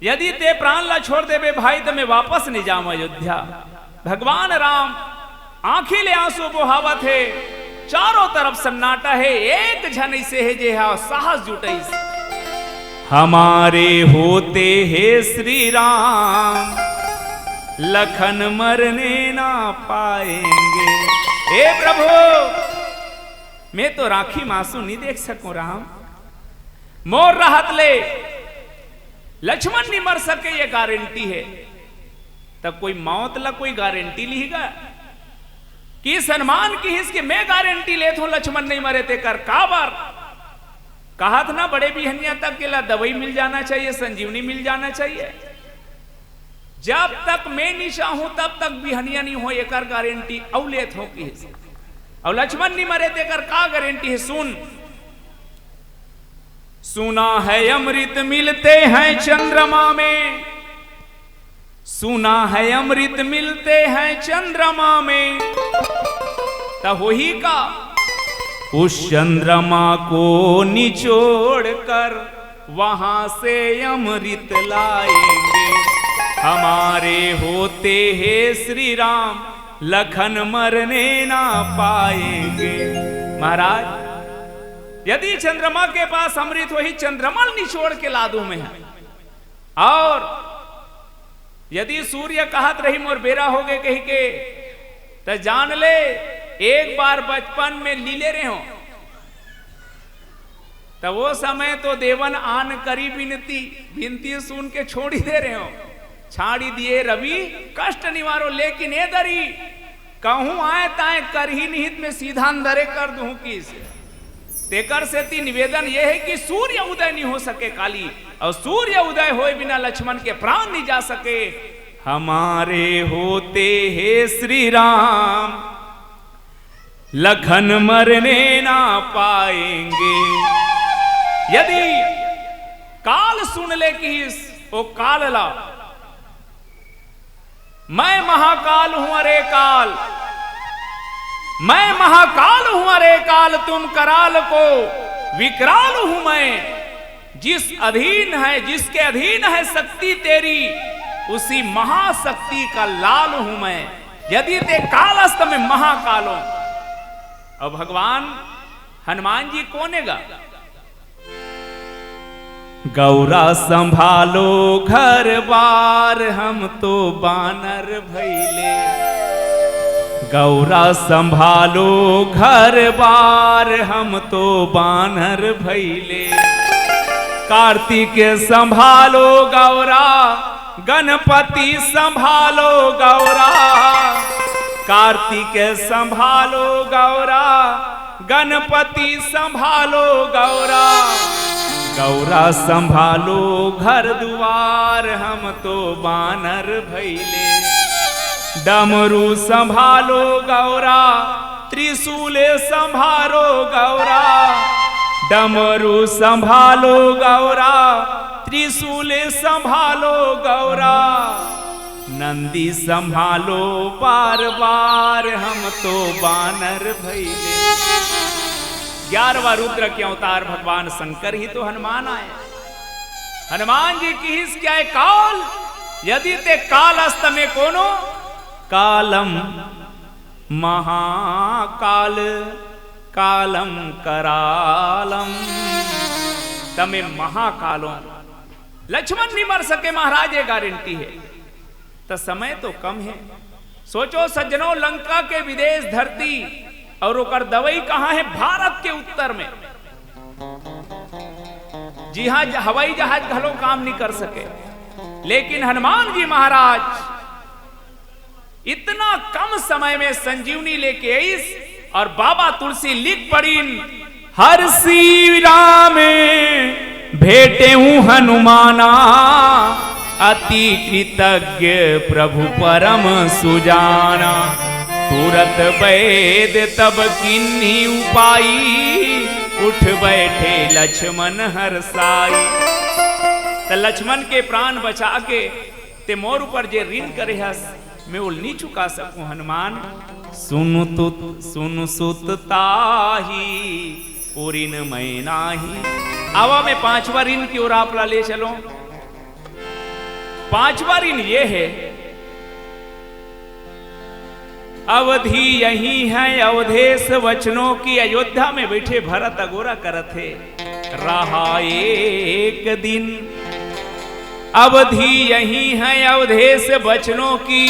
यदि ते प्राण ला छोड़ देबे भाई, त मैं वापस नहीं जाऊं अयोध्या।" भगवान राम आंखी ले आंसू बोहावत हे। चारों तरफ सन्नाटा हे, एक झन ऐसे हे जे हा साहस जुटइस, "हमारे होते हे श्री राम, लखन मरने ना पाएंगे।" हे प्रभु, मैं तो आंखी म आंसू नहीं देख सकूं राम। मोर रहत ले लक्ष्मण नहीं मर सके, ये गारंटी हे। तब कोई मौत ला कोई गारंटी लिही गा? कि हनुमान किहिस कि मैं गारंटी लेत हूं लक्ष्मण नहीं मरे, तेकर काबर? कहत ना बड़े बिहनिया तक के ला दवाई मिल जाना चाहिए, संजीवनी मिल जाना चाहिए। जब तक मैं नहीं चाहूं तब तक बिहनिया नहीं हो, एकर गारंटी अउ लेत हो किहिस। अउ लक्ष्मण नहीं मरे तेकर का गारंटी हे? सुन, सुना है अमृत मिलते हैं चंद्रमा में, सुना है अमृत मिलते हैं चंद्रमा में, त होही का? उस चंद्रमा को निचोड़ कर वहां से अमृत लाएंगे, हमारे होते हे श्री राम, लखन मरने ना पाएंगे। महाराज, यदि चंद्रमा के पास अमृत होही, चंद्रमा ल निचोड़ के ला दूं मैं। और यदि सूर्य कहत रही, "मोर बेरा हो गए," कही के, त जान ले, एक बार बचपन में लीले रहे हो, त वो समय तो देवन आन करी बिनती, बिनती सुन के छोड़ी दे रहे हो, छाड़ी दिए रवि कष्ट निवारो, लेकिन ए दरी कहूं आए ताए करही निहित में सीधा अंदरे कर दूं किस। तेकर सेती निवेदन ये हे कि सूर्य उदय नहीं हो सके काली, और सूर्य उदय होए बिना लक्ष्मण के प्राण नहीं जा सके। हमारे होते हे श्री राम, लखन मरने ना पाएंगे। यदि काल सुन ले किहिस, ओ काल ला, मैं महाकाल हूं अरे काल, मैं महाकाल हूं अरे काल, तुम कराल को विकराल हूं मैं। जिस अधीन है, जिसके अधीन है शक्ति तेरी, उसी महाशक्ति का लाल हूं मैं। यदि ते कालस्त में महाकालों। अब भगवान हनुमान जी कोने गा? गौरा संभालो घर बार, हम तो बानर भैले। गौरा संभालो घर बार, हम तो बानर भैले। कार्तिक संभालो गौरा, गणपति संभालो गौरा। कार्तिक संभालो गौरा, गणपति संभालो गौरा। गौरा संभालो घर दुआर, हम तो बानर भैले। डमरू संभालो गौरा, त्रिशूल संभालो गौरा। डमरू संभालो गौरा, त्रिशूल संभालो गौरा। नंदी संभालो बार बार, हम तो बानर भैले। ग्यारहवाँ रुद्र के अवतार भगवान शंकर ही तो हनुमान आय। हनुमान जी किहिस क्या है काल, यदि ते काल अस्त में कोनो कालम महाकाल कालम करालम, तमे महाकालों। लक्ष्मण नहीं मर सके महाराज, ये गारंटी है। त समय तो कम है। सोचो सज्जनों, लंका के विदेश धरती और ओकर दवाई कहाँ है? भारत के उत्तर में। जी हाँ, ज-, हवाई जहाज घलो काम नहीं कर सके, लेकिन हनुमान जी महाराज इतना कम समय में संजीवनी लेके आइस और बाबा तुलसी लिख पड़िन, हरषि राम भेटेउ हनुमाना, अति कृतज्ञ प्रभु परम सुजाना। तुरत बैद तब किन्हीं उपाई, उठ बैठे लक्ष्मण हरषाई। त लक्ष्मण के प्राण बचा के ते मोर ऊपर जे ऋण करे हस, मैं ओल नी चुका सकूं हनुमान। सुनु तुत, सुनु सुत ताही, ओ ऋण मैं नाही। आवा मैं पांचवा ऋण की ओर आप ला ले चलो। पांचवा ऋण ये है, अवधि यही है अवधेश वचनों की। अयोध्या में बैठे भरत अगोरा करत हे, रहा एक दिन। अवधि यही है अवधेश वचनों की,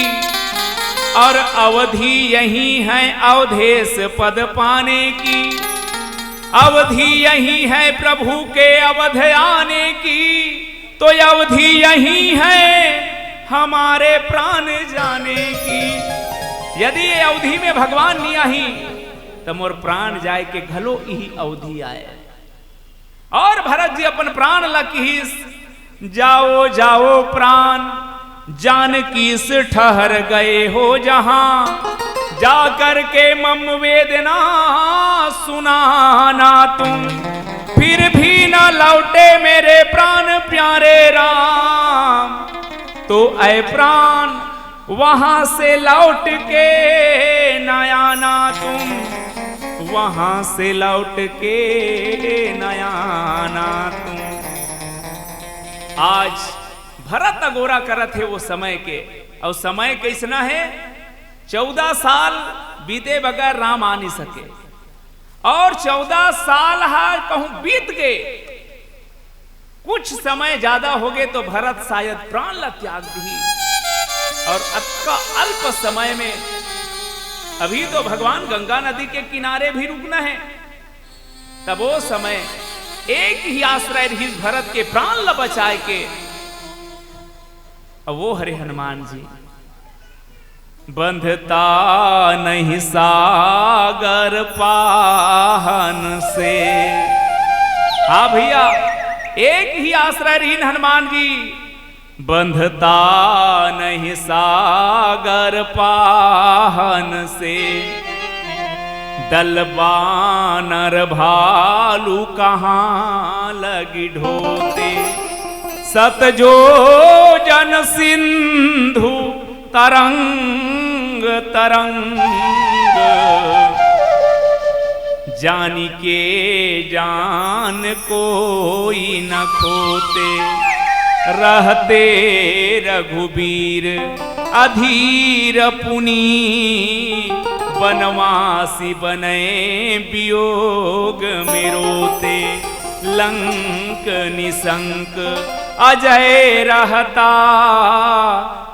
और अवधि यही है अवधेश पद पाने की। अवधि यही है प्रभु के अवध आने की, तो अवधि यही है हमारे प्राण जाने की। यदि ये अवधि में भगवान नहीं आही, त मोर प्राण जाय के घलो इही अवधि आय। और भरत जी अपन प्राण ला किहिस, जाओ जाओ प्राण जानकी से ठहर गए हो जहां, जा करके मम वेदना सुनाना तुम, फिर भी न लौटे मेरे प्राण प्यारे राम। तो ऐ प्राण वहां से लौट के न आना तुम, वहां से लौट के न आना तुम। आज भरत अगोरा करत हे वो समय के, और समय कैसना है? चौदह साल बीते बगैर राम आ नहीं सके, और चौदह साल हा कहूं बीत गए, कुछ समय ज्यादा हो गए तो भरत शायद प्राण ला त्याग दी। और अतका अल्प समय में, अभी तो भगवान गंगा नदी के किनारे भी रुकना है, तब वो समय एक ही आश्रय रहिस भरत के प्राण ला बचाए के, अब वो हरे हनुमान जी। बंधता नहीं सागर पाहन से। हाँ भैया, एक ही आश्रय रहिन हनुमान जी, बंधता नहीं सागर पाहन से। दल बानर भालू कहाँ लगी ढोते, सत जो जन सिंधु तरंग तरंग। जानि के जान कोई न खोते, रहते रघुबीर अधीर पुनि। बनवासी बनै वियोग में रोते, लंक निशंक अजय रहता।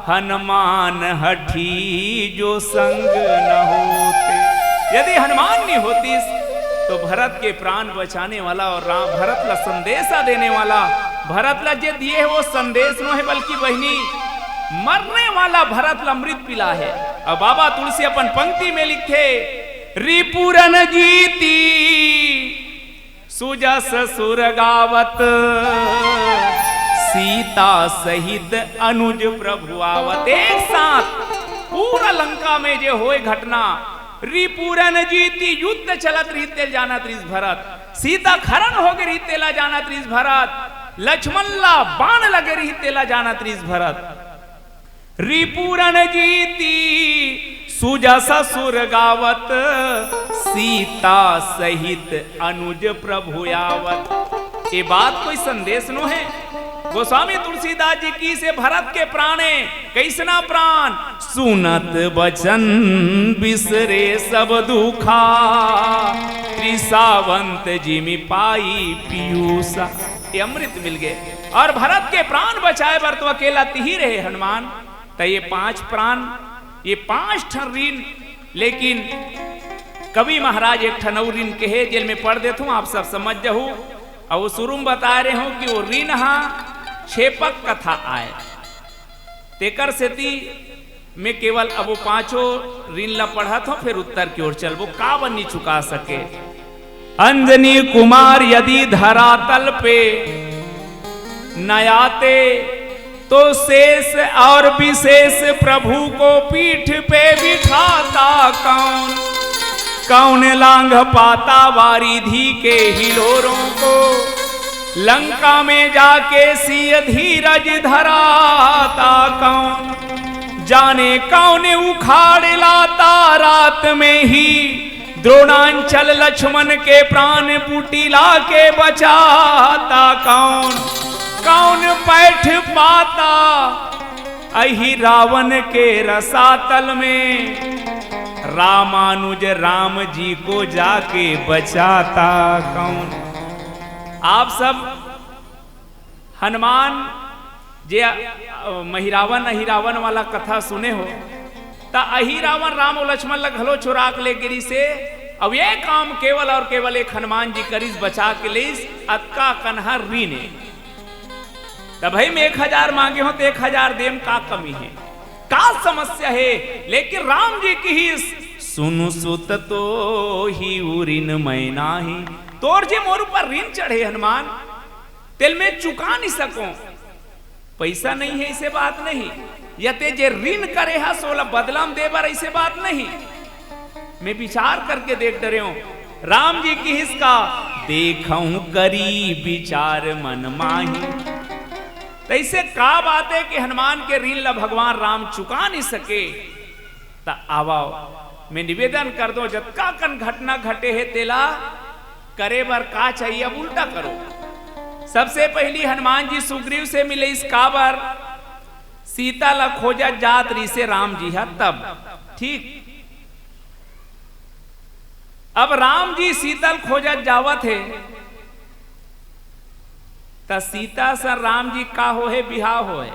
हनुमान हठी जो संग न होते। यदि हनुमान नहीं होतिस, तो भरत के प्राण बचाने वाला और राम भरत ला संदेशा देने वाला, भरत ला जे दिए हे वो संदेश नो हे, बल्कि बहिनी, मरने वाला भरत ला अमृत पिला हे। अब बाबा तुलसी अपन पंक्ति में लिखे, रिपुरन जीती सुजस सुर गावत, सीता सहित अनुज प्रभु आवत। एक साथ पूरा लंका में जे होए घटना, रिपुरन जीती, युद्ध चलत रहिस तेला जानत रहिस भरत, सीता खरन होगे रहिस तेला जानत रहिस भरत, लक्ष्मण ला बाण लगे रहिस तेला जानत रहिस भरत। रिपुरन जीती सुजस सुर गावत, सीता सहित अनुज प्रभु आवत। ये बात कोई संदेश नो हे। गोस्वामी तुलसीदास जी कहिसे भरत के प्राणे, कैसना प्राण, सुनत बचन बिसरे सब दुखा, तृषावंत जिमि पाई पीयूषा। ये अमृत मिल गए। और भरत के प्राण बचाए बर तो अकेला तिही रहे हनुमान। त ये पांच प्राण, ये पांच ठन ऋण, लेकिन कवि महाराज एक ठन अउ ऋण कहे, जेल में पढ़ देथों, आप सब समझ जहू। अउ शुरू में बता रहे हों कि वो ऋण हा क्षेपक कथा आय, तेकर सेती में केवल अब वो पांचों ऋण ला पढ़त हों, फिर उत्तर की ओर चलबो, काबर नी चुका सके। अंजनी कुमार यदि धरातल पे न आते, तो शेष और विशेष प्रभु को पीठ पे बिठाता कौन? कौन लांघ पाता वारिधि के हिलोरों को? लंका में जाके सिय धीरज धराता कौन? जाने कौन उखाड़ लाता रात में ही द्रोणांचल लक्ष्मण के प्राण बूटी लाके बचाता कौन? कौन बैठ पाता अही रावण के रसातल में? रामानुज राम जी को जाके बचाता कौन? आप सब हनुमान जे, अ, महिरावन अहिरावन वाला कथा सुने हो, त अहिरावन राम अउ लक्ष्मण ला घलो चुरा के ले गे रिहिसे, अउ ये काम केवल और केवल एक हनुमान जी करिस, बचा के लेइस, अतका कन ह ऋण ए। त भई में एक हजार मांगे हों त एक हजार देम, का कमी हे, का समस्या हे? लेकिन राम जी किहिस, सुनु सुत तोहि उ ऋण मैं नाही। तोर जे मोर ऊपर ऋण चढ़े हनुमान, तेला में चुका नहीं सकों। पैसा नहीं हे, अइसे बात नहीं, या ते जे ऋण करे हस, ओला बदला में दे बर, अइसे बात नहीं। में विचार करके देख डरे हों। राम जी किहिस का, देखहूं करी विचार मन माही। त अइसे का बात हे कि हनुमान के ऋण ला भगवान राम चुका नहीं सके? त आवव, में निवेदन कर दों, जतका कन घटना घटे हे, तेला करे बर का चाहिए, अब उल्टा करो। सबसे पहिली हनुमान जी सुग्रीव से मिलिस, काबर? सीता ला खोजत जात रिहिसे राम जी ह तब, ठीक। अब राम जी सीता ल खोजत जावत हे, त सीता स राम जी का होहे, बिहाव होहे।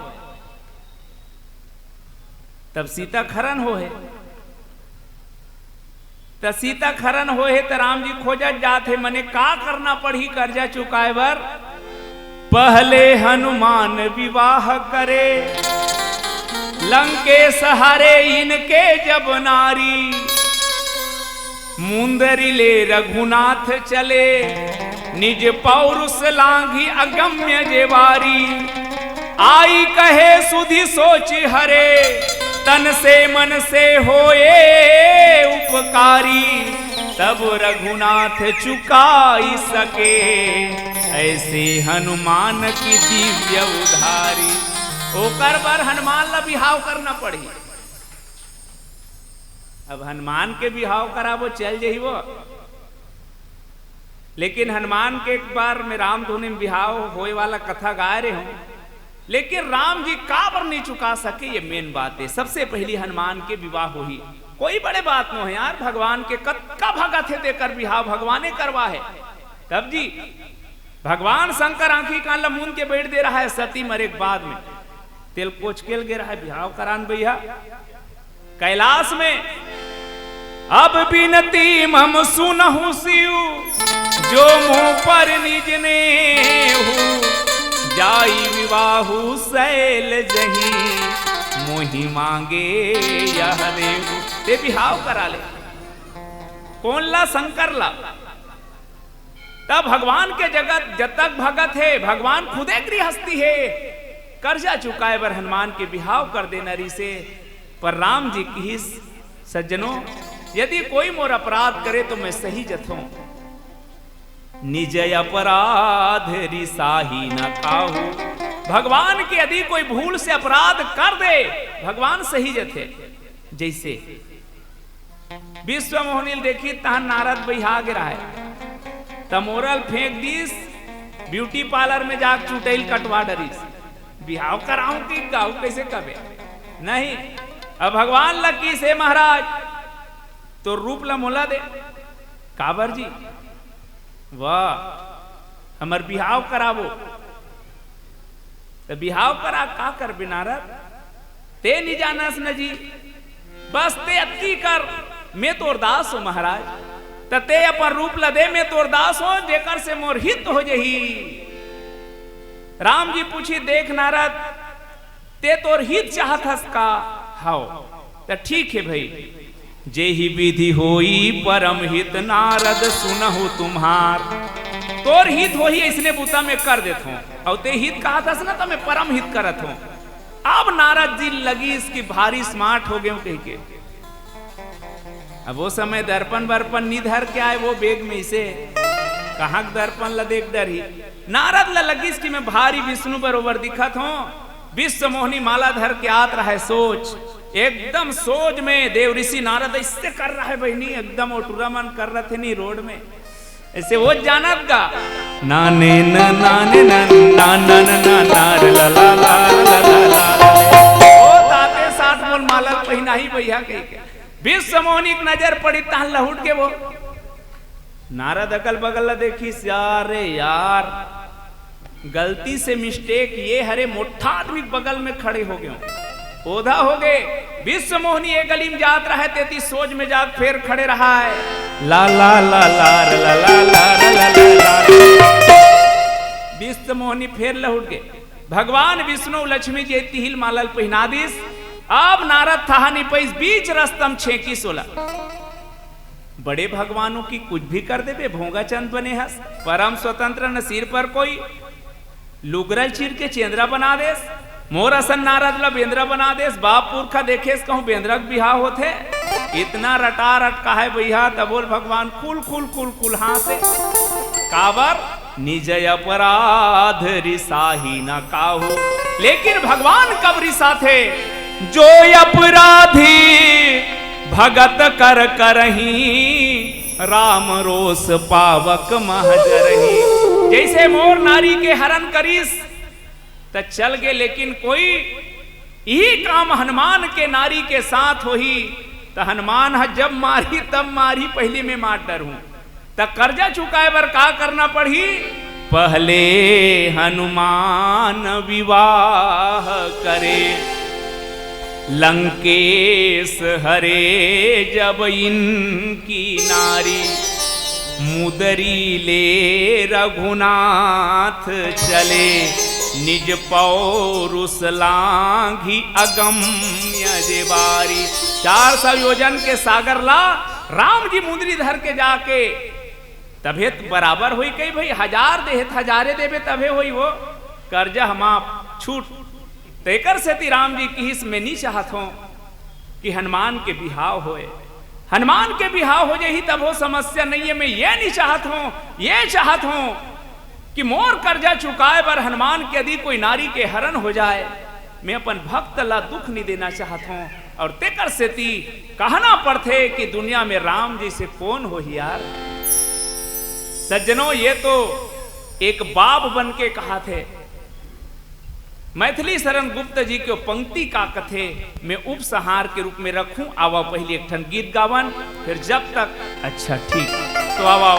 तब सीता खरन होहे। त सीता खरन होहे त राम जी खोजत जात हे, मने का करना पड़ही कर्जा चुकाए बर? पहले हनुमान विवाह करे, लंकेश हरे इनके जब नारी। मुंदरी ले रघुनाथ चले, निज पौरुष लांघी अगम्य जे बारी। आई कहे सुधि सोचि हरे, तन से मन से होए उपकारी। तब रघुनाथ चुकाई सके, ऐसे हनुमान की दिव्य उधारी। ओकर बर हनुमान ला बिहाव करना पड़ही। अब हनुमान के बिहाव कराबो, चल जही वो। लेकिन हनुमान के एक बार में रामधुनी में बिहाव होए वाला कथा गाय रहे हूं, लेकिन राम जी काबर नहीं चुका सके, ये मेन बात है। सबसे पहली हनुमान के विवाह होही, कोई बड़े बात नो है यार। भगवान के कतका भगत है, तेकर बिहाव भगवाने करवा है। तब जी भगवान शंकर आंखी कान ला मूंद के बैठ दे रहा है, सती मरे के बाद में तेल कोचकेल गे रहा है, बिहाव करान भैया। कैलाश में अब बिनती मम सुनहु शिव, जो मुँह पर निज नेहु, जाई विवाहु शैल जही, मोहि मांगे यह देहु। ते बिहाव करा ले। कोन ला? शंकर ला। तब भगवान के जगत जतक भगत हे, भगवान खुदे गृहस्थी हे, कर्जा चुकाए बर हनुमान के बिहाव कर देना रिसे। पर राम जी किहिस, सज्जनों, यदि कोई मोर अपराध करे तो मैं सही जथों, निज अपराध रिसाही न काहू। भगवान के यदि कोई भूल से अपराध कर दे, भगवान सही जथे। जैसे विश्व मोहनी ल देखी, तहन नारद बइहा गे रहय, त मोरल फेंक दिस, ब्यूटी पार्लर में जाके चुटैल कटवा डरिस। बिहाव कराहूं कि गाहूं, कैसे कबे? नहीं। अब भगवान ल किहिस, हे महाराज, तोर रूप ल मोला दे। काबर जी? वाह, हमर बिहाव कराबो। त बिहाव करा का करबे नारद? ते नि जानस न जी, बस ते अतकी कर, मैं तोर दास हों महाराज। त ते अपन रूप ल दे, मैं तोर दास हों, जेकर से मोर हित हो जही। राम जी पूछी, देख नारद, ते तोर हित चाहत हस का? हव। त ठीक हे भई, जेहि विधि होई परम हित, नारद सुनहु तुम्हार। तोर हित होही अइसने बूता मैं कर देत हों, अउ ते हित कहत हस ना, त मैं परम हित करत हों। अब नारद जी लगिस कि भारी स्मार्ट हो गेंव कहिके। अब वो समय दर्पण वर्पण नि धर के आय, वो बेग में इसे कहाँ के दर्पण ल देख डरही। नारद ल लगिस कि मैं भारी विष्णु बरोबर दिखत हों। विश्व मोहनी माला धर के आत रहय सोज, एकदम सोज में देव ऋषि नारद ऐसे कर रहय बहिनी, एकदम ओटुरा मन कर रथे नी रोड में, ऐसे वो जानत गा। नाने न नाने न ना ना न ना नार ला ला ला ला ला ला। ओ ताते साठ मोल माला पहिनाही भैया कहिके। विश्व मोहनी के नजर पड़ी, तहन लहुट के वो नारद अगल बगल ला देखिस, यार रे यार, गलती से मिस्टेक ये हरे, मोट्ठा आदमी के बगल में खड़े हो गेंव, ओधा हो गे। विश्व मोहनी ए गली में जात रहय, तेती सोज में जात फेर खड़े रहय। ला ला ला ला रे ला ला ला रे ला ला ला रे। विश्व मोहनी फेर लहुट गे। भगवान विष्णु लक्ष्मी जी तिहिल माला ल पहिना दिस। अब नारद थाहा नि पइस, बीच रस्ता म छेंकिस ओला। बड़े भगवानों की कुछ भी कर देबे, भोंगा चंद बने हस, परम स्वतंत्र न सिर पर कोई। लुगरा ल चीर के चेंदरा बना देस, मोर असन नारद ल बेंदरा बना देस। बाप पुरखा देखेस कहूं बेंदरा के बिहाव होथे, इतना रटा रट कहय बइहा, तब बोल भगवान कुल कुल कुल कुल हाँसे। काबर? निज अपराध रिसाही न काहू। लेकिन भगवान कब रिसाथे? जो अपराधी भगत कर करही, राम रोष पावक महजरही। जैसे मोर नारी के हरण करिस त चल गे, लेकिन कोई इही काम हनुमान के नारी के साथ होही त हनुमान ह जब मारही तब मारही, पहिली मैं मार डरहूं। त कर्जा चुकाए बर का करना पड़ही? पहले हनुमान विवाह करे, लंकेश हरे जब इनकी नारी, मुदरी ले रघुनाथ चले, निज पौरुष लांघी अगम्य जे बारी। चार सौ योजन के सागर ला राम जी मुंदरी धर के जाके, तभे त बराबर होई कही भई, हजार देहे त हजारे देबे तभे होई वो, कर्जा ह माफ, छूट। तेकर सेती राम जी किहिस, मैं नी चाहत हों कि हनुमान के बिहाव होए। हनुमान के बिहाव हो जाही तब वो समस्या नहीं है। मैं ये नी चाहत हों, ये चाहत हों कि मोर कर्जा चुकाए बर हनुमान के यदि कोई नारी के हरण हो जाए, मैं अपन भक्त ला दुख नी देना चाहत हों। और तेकर सेती कहना पड़थे कि दुनिया में राम जैसे कोन होही यार। सज्जनों, ये तो एक बाप बन के कहा थे। मैथिली शरण गुप्त जी के पंक्ति का कथे मैं उपसंहार के रूप में रखूं। आवा, पहली एक ठन गीत गावन, फिर जब तक, अच्छा, ठीक, तो आवा,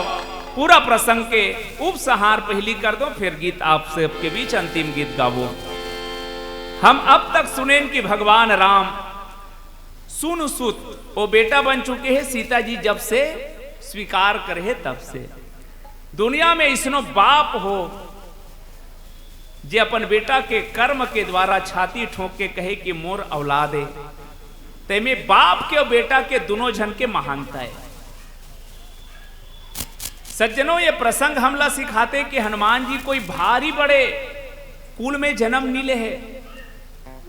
पूरा प्रसंग के उपसंहार पहली कर दो, फिर गीत आप सबके बीच अंतिम गीत गावो। हम अब तक सुनेन कि भगवान राम सुन सुत, वो बेटा बन चुके हैं सीता जी जब से स्वीकार करे है तब से। दुनिया में इसनो बाप हो जे अपन बेटा के कर्म के द्वारा छाती ठोंक के कहे कि मोर औलाद है, तेमे बाप के और बेटा के दोनों झन के महानता है। सज्जनों, ये प्रसंग हमला सिखाते कि हनुमान जी कोई भारी बड़े कुल में जन्म नी ले है,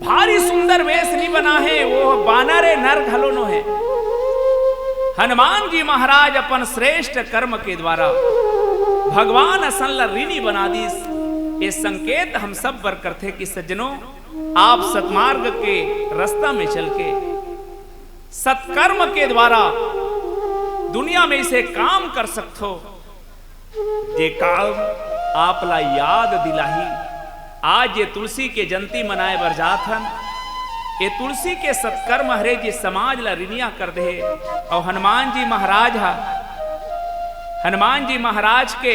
भारी सुंदर वेश नी बना है, वो बानर है, नर घलो नो है। हनुमान जी महाराज अपन श्रेष्ठ कर्म के द्वारा भगवान असन ला ऋणी बना दीस। ये संकेत हम सब बर करथे कि सज्जनों, आप सतमार्ग के रास्ता में चल के, सत्कर्म के द्वारा दुनिया में इसे काम कर सकथो, जे काम आप ला याद दिलाही। आज ये तुलसी के जयंती मनाए बर जात हन, ये तुलसी के सत्कर्म हरे जे समाज ला ऋणिया कर दे। और हनुमान जी महाराज हा, हनुमान जी महाराज के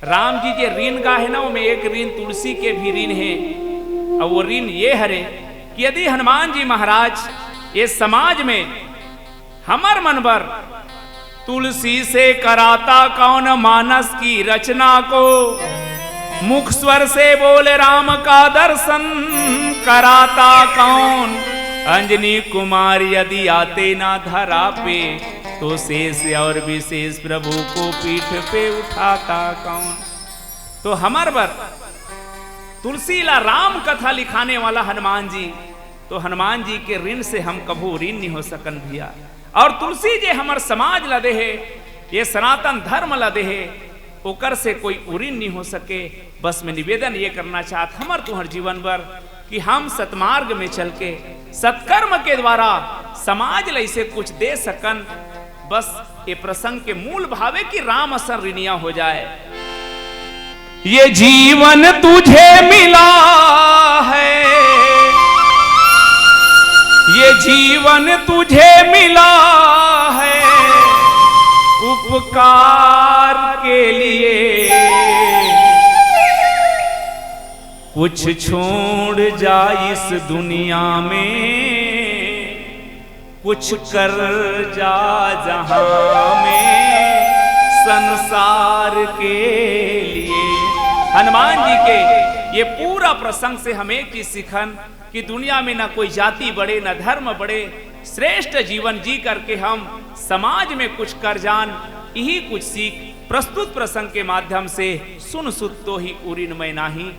राम जी जे ऋण गा हे ना, ओमे एक ऋण तुलसी के भी ऋण हे। और वो ऋण ये हरे कि यदि हनुमान जी महाराज ये समाज में हमर मन बर तुलसी से कराता कौन मानस की रचना को, मुख स्वर से बोल राम का दर्शन कराता कौन, अंजनी कुमार यदि आते ना धरा पे, तो शेष और विशेष प्रभु को पीठ पे उठाता कौन। तो हमर बर तुलसी ला राम कथा लिखाने वाला हनुमान जी, तो हनुमान जी के ऋण से हम कभू ऋण नहीं हो सकन भैया। और तुलसी जे हमर समाज ला दे हे, ये सनातन धर्म ला दे हे, ओकर से कोई उऋण नहीं हो सके। बस मैं निवेदन ये करना चाहत हमर तुहर जीवन बर कि हम सतमार्ग में चल के सत्कर्म के द्वारा समाज ला इसे कुछ दे सकन। बस ये प्रसंग के मूल भावे कि राम असन ऋणिया हो जाए। ये जीवन तुझे मिला है, ये जीवन तुझे मिला है उपकार के लिए, कुछ छोड़ जा इस दुनिया में, कुछ कर जा जहां में संसार के लिए। हनुमान जी के ये पूरा प्रसंग से हम एक चीज सीखन कि दुनिया में ना कोई जाति बड़े, ना धर्म बड़े, श्रेष्ठ जीवन जी करके हम समाज में कुछ कर जान, यही कुछ सीख प्रस्तुत प्रसंग के माध्यम से सुन सुत तो ही उरिन मैं नाही।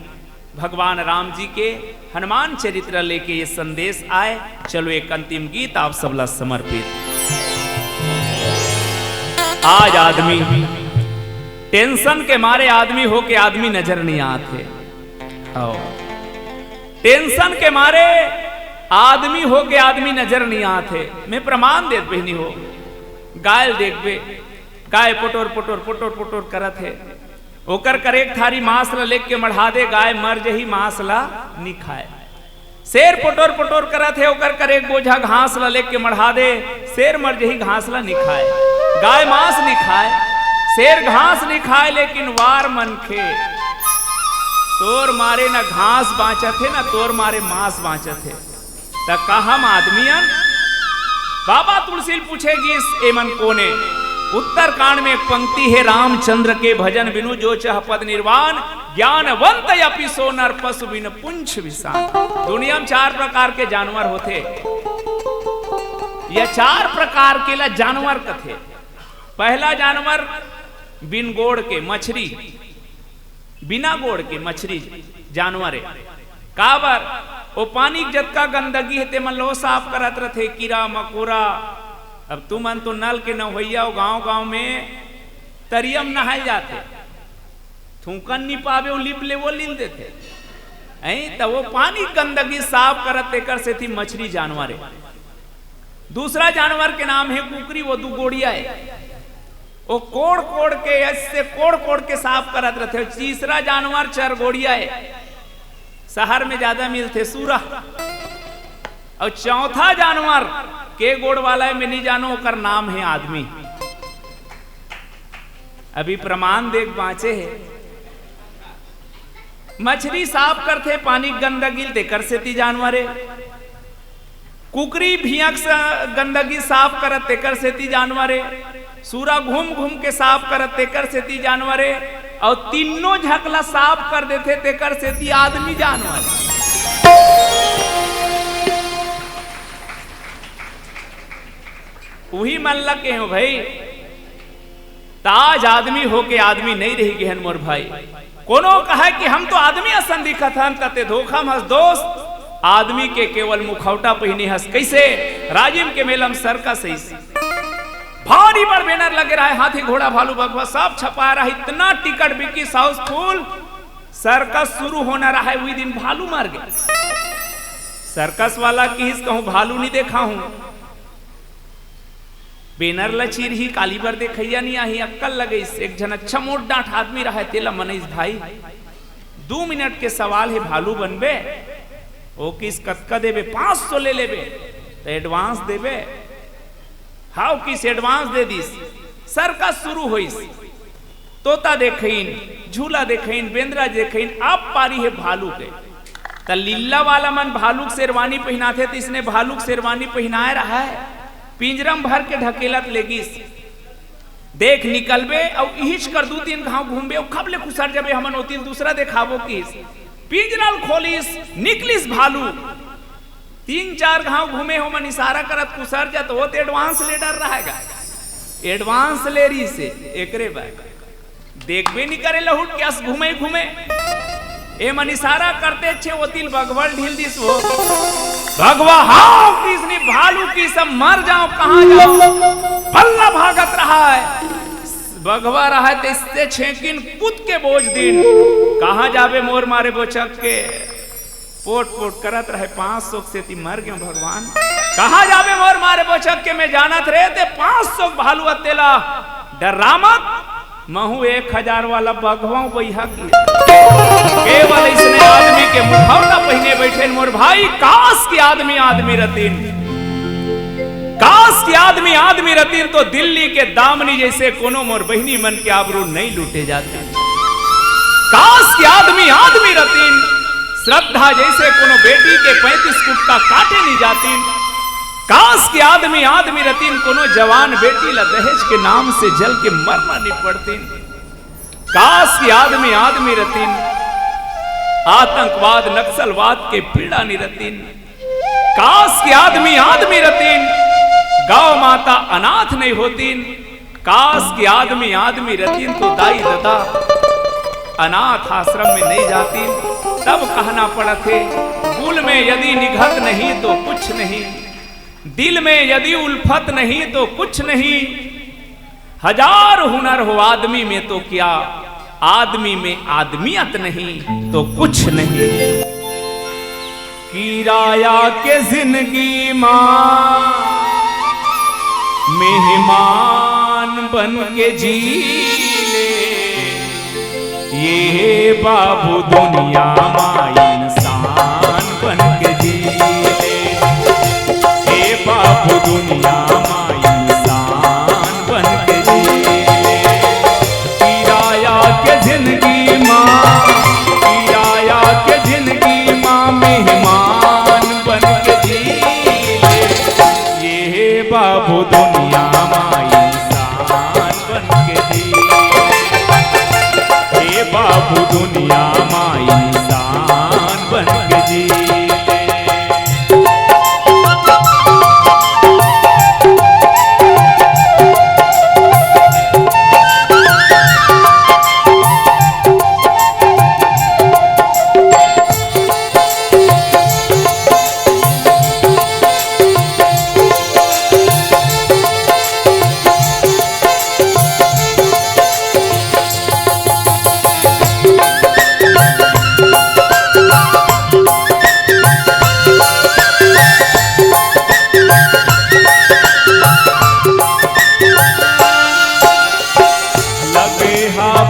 भगवान राम जी के हनुमान चरित्र लेके ये संदेश आए। चलो, एक अंतिम गीत आप सबला समर्पित। आज आदमी टेंशन के मारे आदमी होके आदमी नजर नहीं आते। आओ, टेंशन के मारे आदमी होके आदमी नजर नहीं आते। मैं प्रमाण देत बहिनी हो, गाय ल देखबे, गाय पोटोर पोटोर पोटोर पोटोर करत हे। ओकर करेक थारी मांस ला लेके मढ़ा दे, गाय मर जही, मांस ला नी खाए। शेर पोटोर पोटोर करत हे, ओकर करेक बोझा घास ला लेके मढ़ा दे, शेर मर जही, घास ला नी खाए। गाय मांस नी खाए, शेर घास नी खाए, लेकिन वार मनखे तोर मारे न घास बांचत हे, न तोर मारे मांस बांचत हे। त का हम आदमी अन? बाबा तुलसी ल पूछे गिस, एमन कोने? उत्तरकांड में एक पंक्ति हे, रामचंद्र के भजन बिनु जो चह पद निर्वाण, ज्ञानवंत अपि सो नर पशु बिन पुंछ विषाण। दुनिया में चार प्रकार के जानवर होथे। ये चार प्रकार के ला जानवर कथे। पहला जानवर बिन गोड़ के मछरी, बिना गोड़ के मछरी जानवर हे। काबर? ओ पानी के जतका गंदगी हे, तेमन लो साफ करत रथे, कीरा मकोरा। अब तुमन तो नल के नहवइया हो, गांव गांव में तरिया म नहाय जाथे, थूकन नी पावे, ओ लिप ले वो लील देथे। हैं, त वो पानी के गंदगी साफ करत, तेकर सेती मछरी जानवर हे। दूसरा जानवर के नाम हे कुकरी, वो दू गोड़िया हे। वो कोड़ कोड़ के, ऐसे कोड़ कोड़ के साफ करत रथे। तीसरा जानवर चरगोड़िया हे, शहर में ज्यादा मिलथे, सूरा। अउ चौथा जानवर के गोड़ वाला हे, मैं नहीं जानों, ओकर नाम हे आदमी। अभी प्रमाण देख बाँचे हे। मछरी साफ करथे पानी के गंदगी ल, तेकर सेती जानवर हे। कुकरी भियक से गंदगी साफ करत, तेकर सेती जानवर हे। सूरा घूम घूम के साफ करत, तेकर सेती जानवर हे। अउ तीनों झकला साफ कर देथे, तेकर सेती आदमी जानवर हे। उही मन ल केहेंव भई, त आज आदमी होके आदमी नइ रहि गेहन मोर भाई। कोनो कहय कि हम तो आदमी असन दिखत हन, त तें धोखा म हस दोस्त। आदमी के केवल मुखौटा पहिने हस। कइसे? राजिम के मेला म सर्कस अइस। भारी बड़ banner लगे रहय, हाथी घोड़ा भालू बघवा सब छपाय रहय, इतना टिकट बिकिस housefull। सर्कस शुरू होना रहय, उही दिन भालू मर गे। सर्कस वाला किहिस, कहूँ भालू नइ देखा हूँ। Banner ल चीरही, काली बर देखइया नइ आही, अक्कल लगइस। एक झन अच्छा मोट डाँठ आदमी रहय, तेला मनइस, भाई, दू मिनट के सवाल हे, भालू बनबे? ओ किहिस, कतका देबे? पाँच सौ ले लेबे त advance देबे। हाव किहिस, advance दे दिस। सर्कस शुरू होइस। तोता देखइन, झूला देखइन, बेंदरा देखइन, अब पारी हे भालू के। त लीला वाला मन भालू के शेरवानी पहिनाथे, त इसने भालू के शेरवानी पहिनाय रहय, पिंजरा म भर के ढकेलत लेगिस। देख निकलबे अउ इहिच कर दू तीन घांव घूमबे अउ खब ले खुसर जाबे, हमन ओती ल दूसरा देखाबो किहिस। पिंजरा ल खोलिस, निकलिस भालू। तीन चार घांव घूमे हे, ओमन इशारा करत खुसर जात, ओ त advance ले डर रहय गा। Advance ले रहिस हे, एकरे बर। देखबे नइ करे लहुट के अस घूमे घूमे। एमन इशारा करतेच हे ओती ल बघवा ल ढील दिस वो। बघवा हाव किहिस, नइ भालू किहिस, अब मर जांव, कहाँ जांव? बल्ला भागत रहय। बघवा रहय तइसे छेंकिन कूद के बोज दिन। कहाँ जाबे मोर मारे बोचक के? पोट पोट करत रहय, पाँच सौ के सेती मर गेंव भगवान। कहाँ जाबे मोर मारे बोचक के, मैं जानत रहेंव तें पाँच सौ के भालू अस, तेला डर्रा मत। महूँ एक हजार वाला बघवा हंव बइहा के। केवल इसने आदमी के मुखौटा पहिने बइठेन मोर भाई, काश कि आदमी आदमी रतिन। काश कि आदमी आदमी रतिन तो दिल्ली के दामिनी जइसे कोनो मोर बहिनी मन के आबरू नइ लूटे जातिस। काश कि आदमी आदमी रतिन, श्रद्धा जइसे कोनो बेटी के पैंतीस कुटका काटे नइ जातिन। काश कि आदमी आदमी रतिन, कोनो जवान बेटी ला दहेज के नाम से जल के मरना नइ पड़तिन। काश कि आदमी आदमी रतिन, आतंकवाद नक्सलवाद के पीड़ा नइ रतिन। काश कि आदमी आदमी रतिन, गौ माता अनाथ नइ होतिन। काश कि आदमी आदमी रतिन तो दाई ददा अनाथ आश्रम में नइ जातिन। तब कहना पड़त हे, गुल में यदि निघत नहीं तो कुछ नहीं, दिल में यदि उल्फत नहीं तो कुछ नहीं। हजार हुनर हो आदमी में तो क्या, आदमी में आदमियत नहीं तो कुछ नहीं। किराया के जिंदगी मा मेहमान बन के जी ले, ये बाबू दुनिया मा इंसान बन के जी ले, ये बाबू दुनिया मा इंसान बन के जी ले। किराया के जिंदगी मा, किराया के जिंदगी मा मेहमान बन के जी ले। ये बाबू दुनिया मा इंसान बन के जी। हे बाबू दुनिया मा इंसान बन के जी।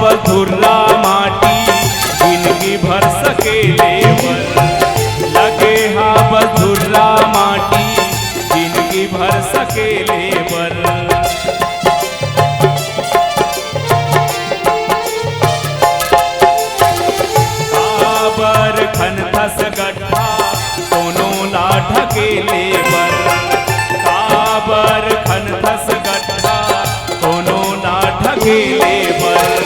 बस धुर्रा माटी जिनगी भर सकेले बर, लगे हा बस धुर्रा माटी जिनगी भर सकेले बर। काबर खनथस गड्ढा कोनो ला ढकेले बर, काबर खनथस गड्ढा कोनो ला ढकेले बर।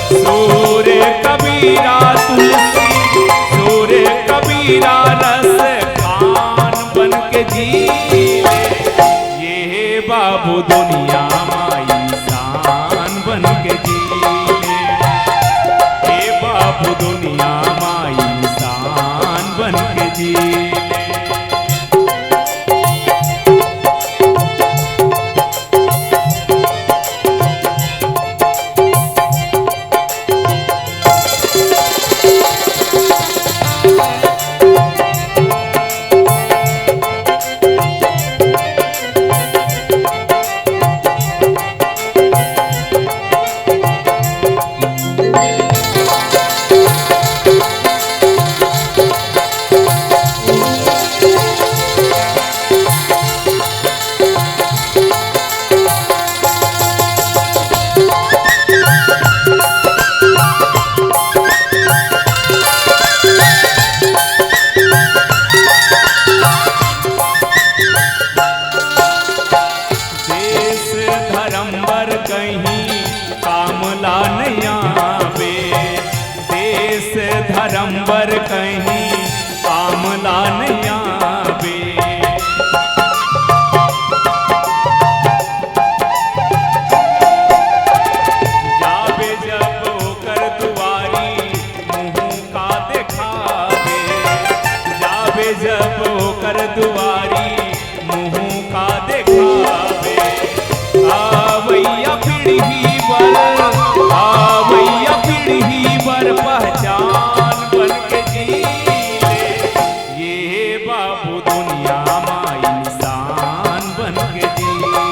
सूर कबीरा तुलसी, सूर कबीरा रस कान बन के जी ले। ये बाबू दुनिया मा इंसान बन के जी ले। ये बाबू दुनिया मा इंसान बन के जी ले। देश धर्म बर कहीं काम ला नइ आवे, देश धर्म बर कहीं काम ला नइ आवे। जाबे जब ओकर दुआरी, मुँह का देखाबे। जाबे जब ओकर दुआरी, मुँह का देखाबे। आवइया पीढ़ी बर, आवइया पीढ़ी बर पहचान बन के जी ले। ये बाबू दुनिया मा इंसान बन के जी ले।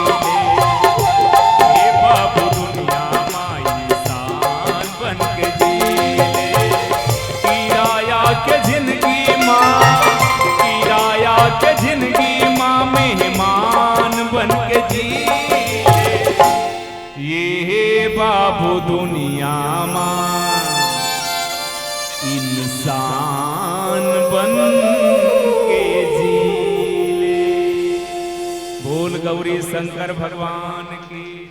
ये बाबू दुनिया मा इंसान बन के जी ले। किराया के जिंदगी मा, किराया के जिंदगी मा मेहमान बन के जी ले। ये बाबू दुनिया मा इंसान बन के जी ले। बोल गौरी शंकर भगवान की।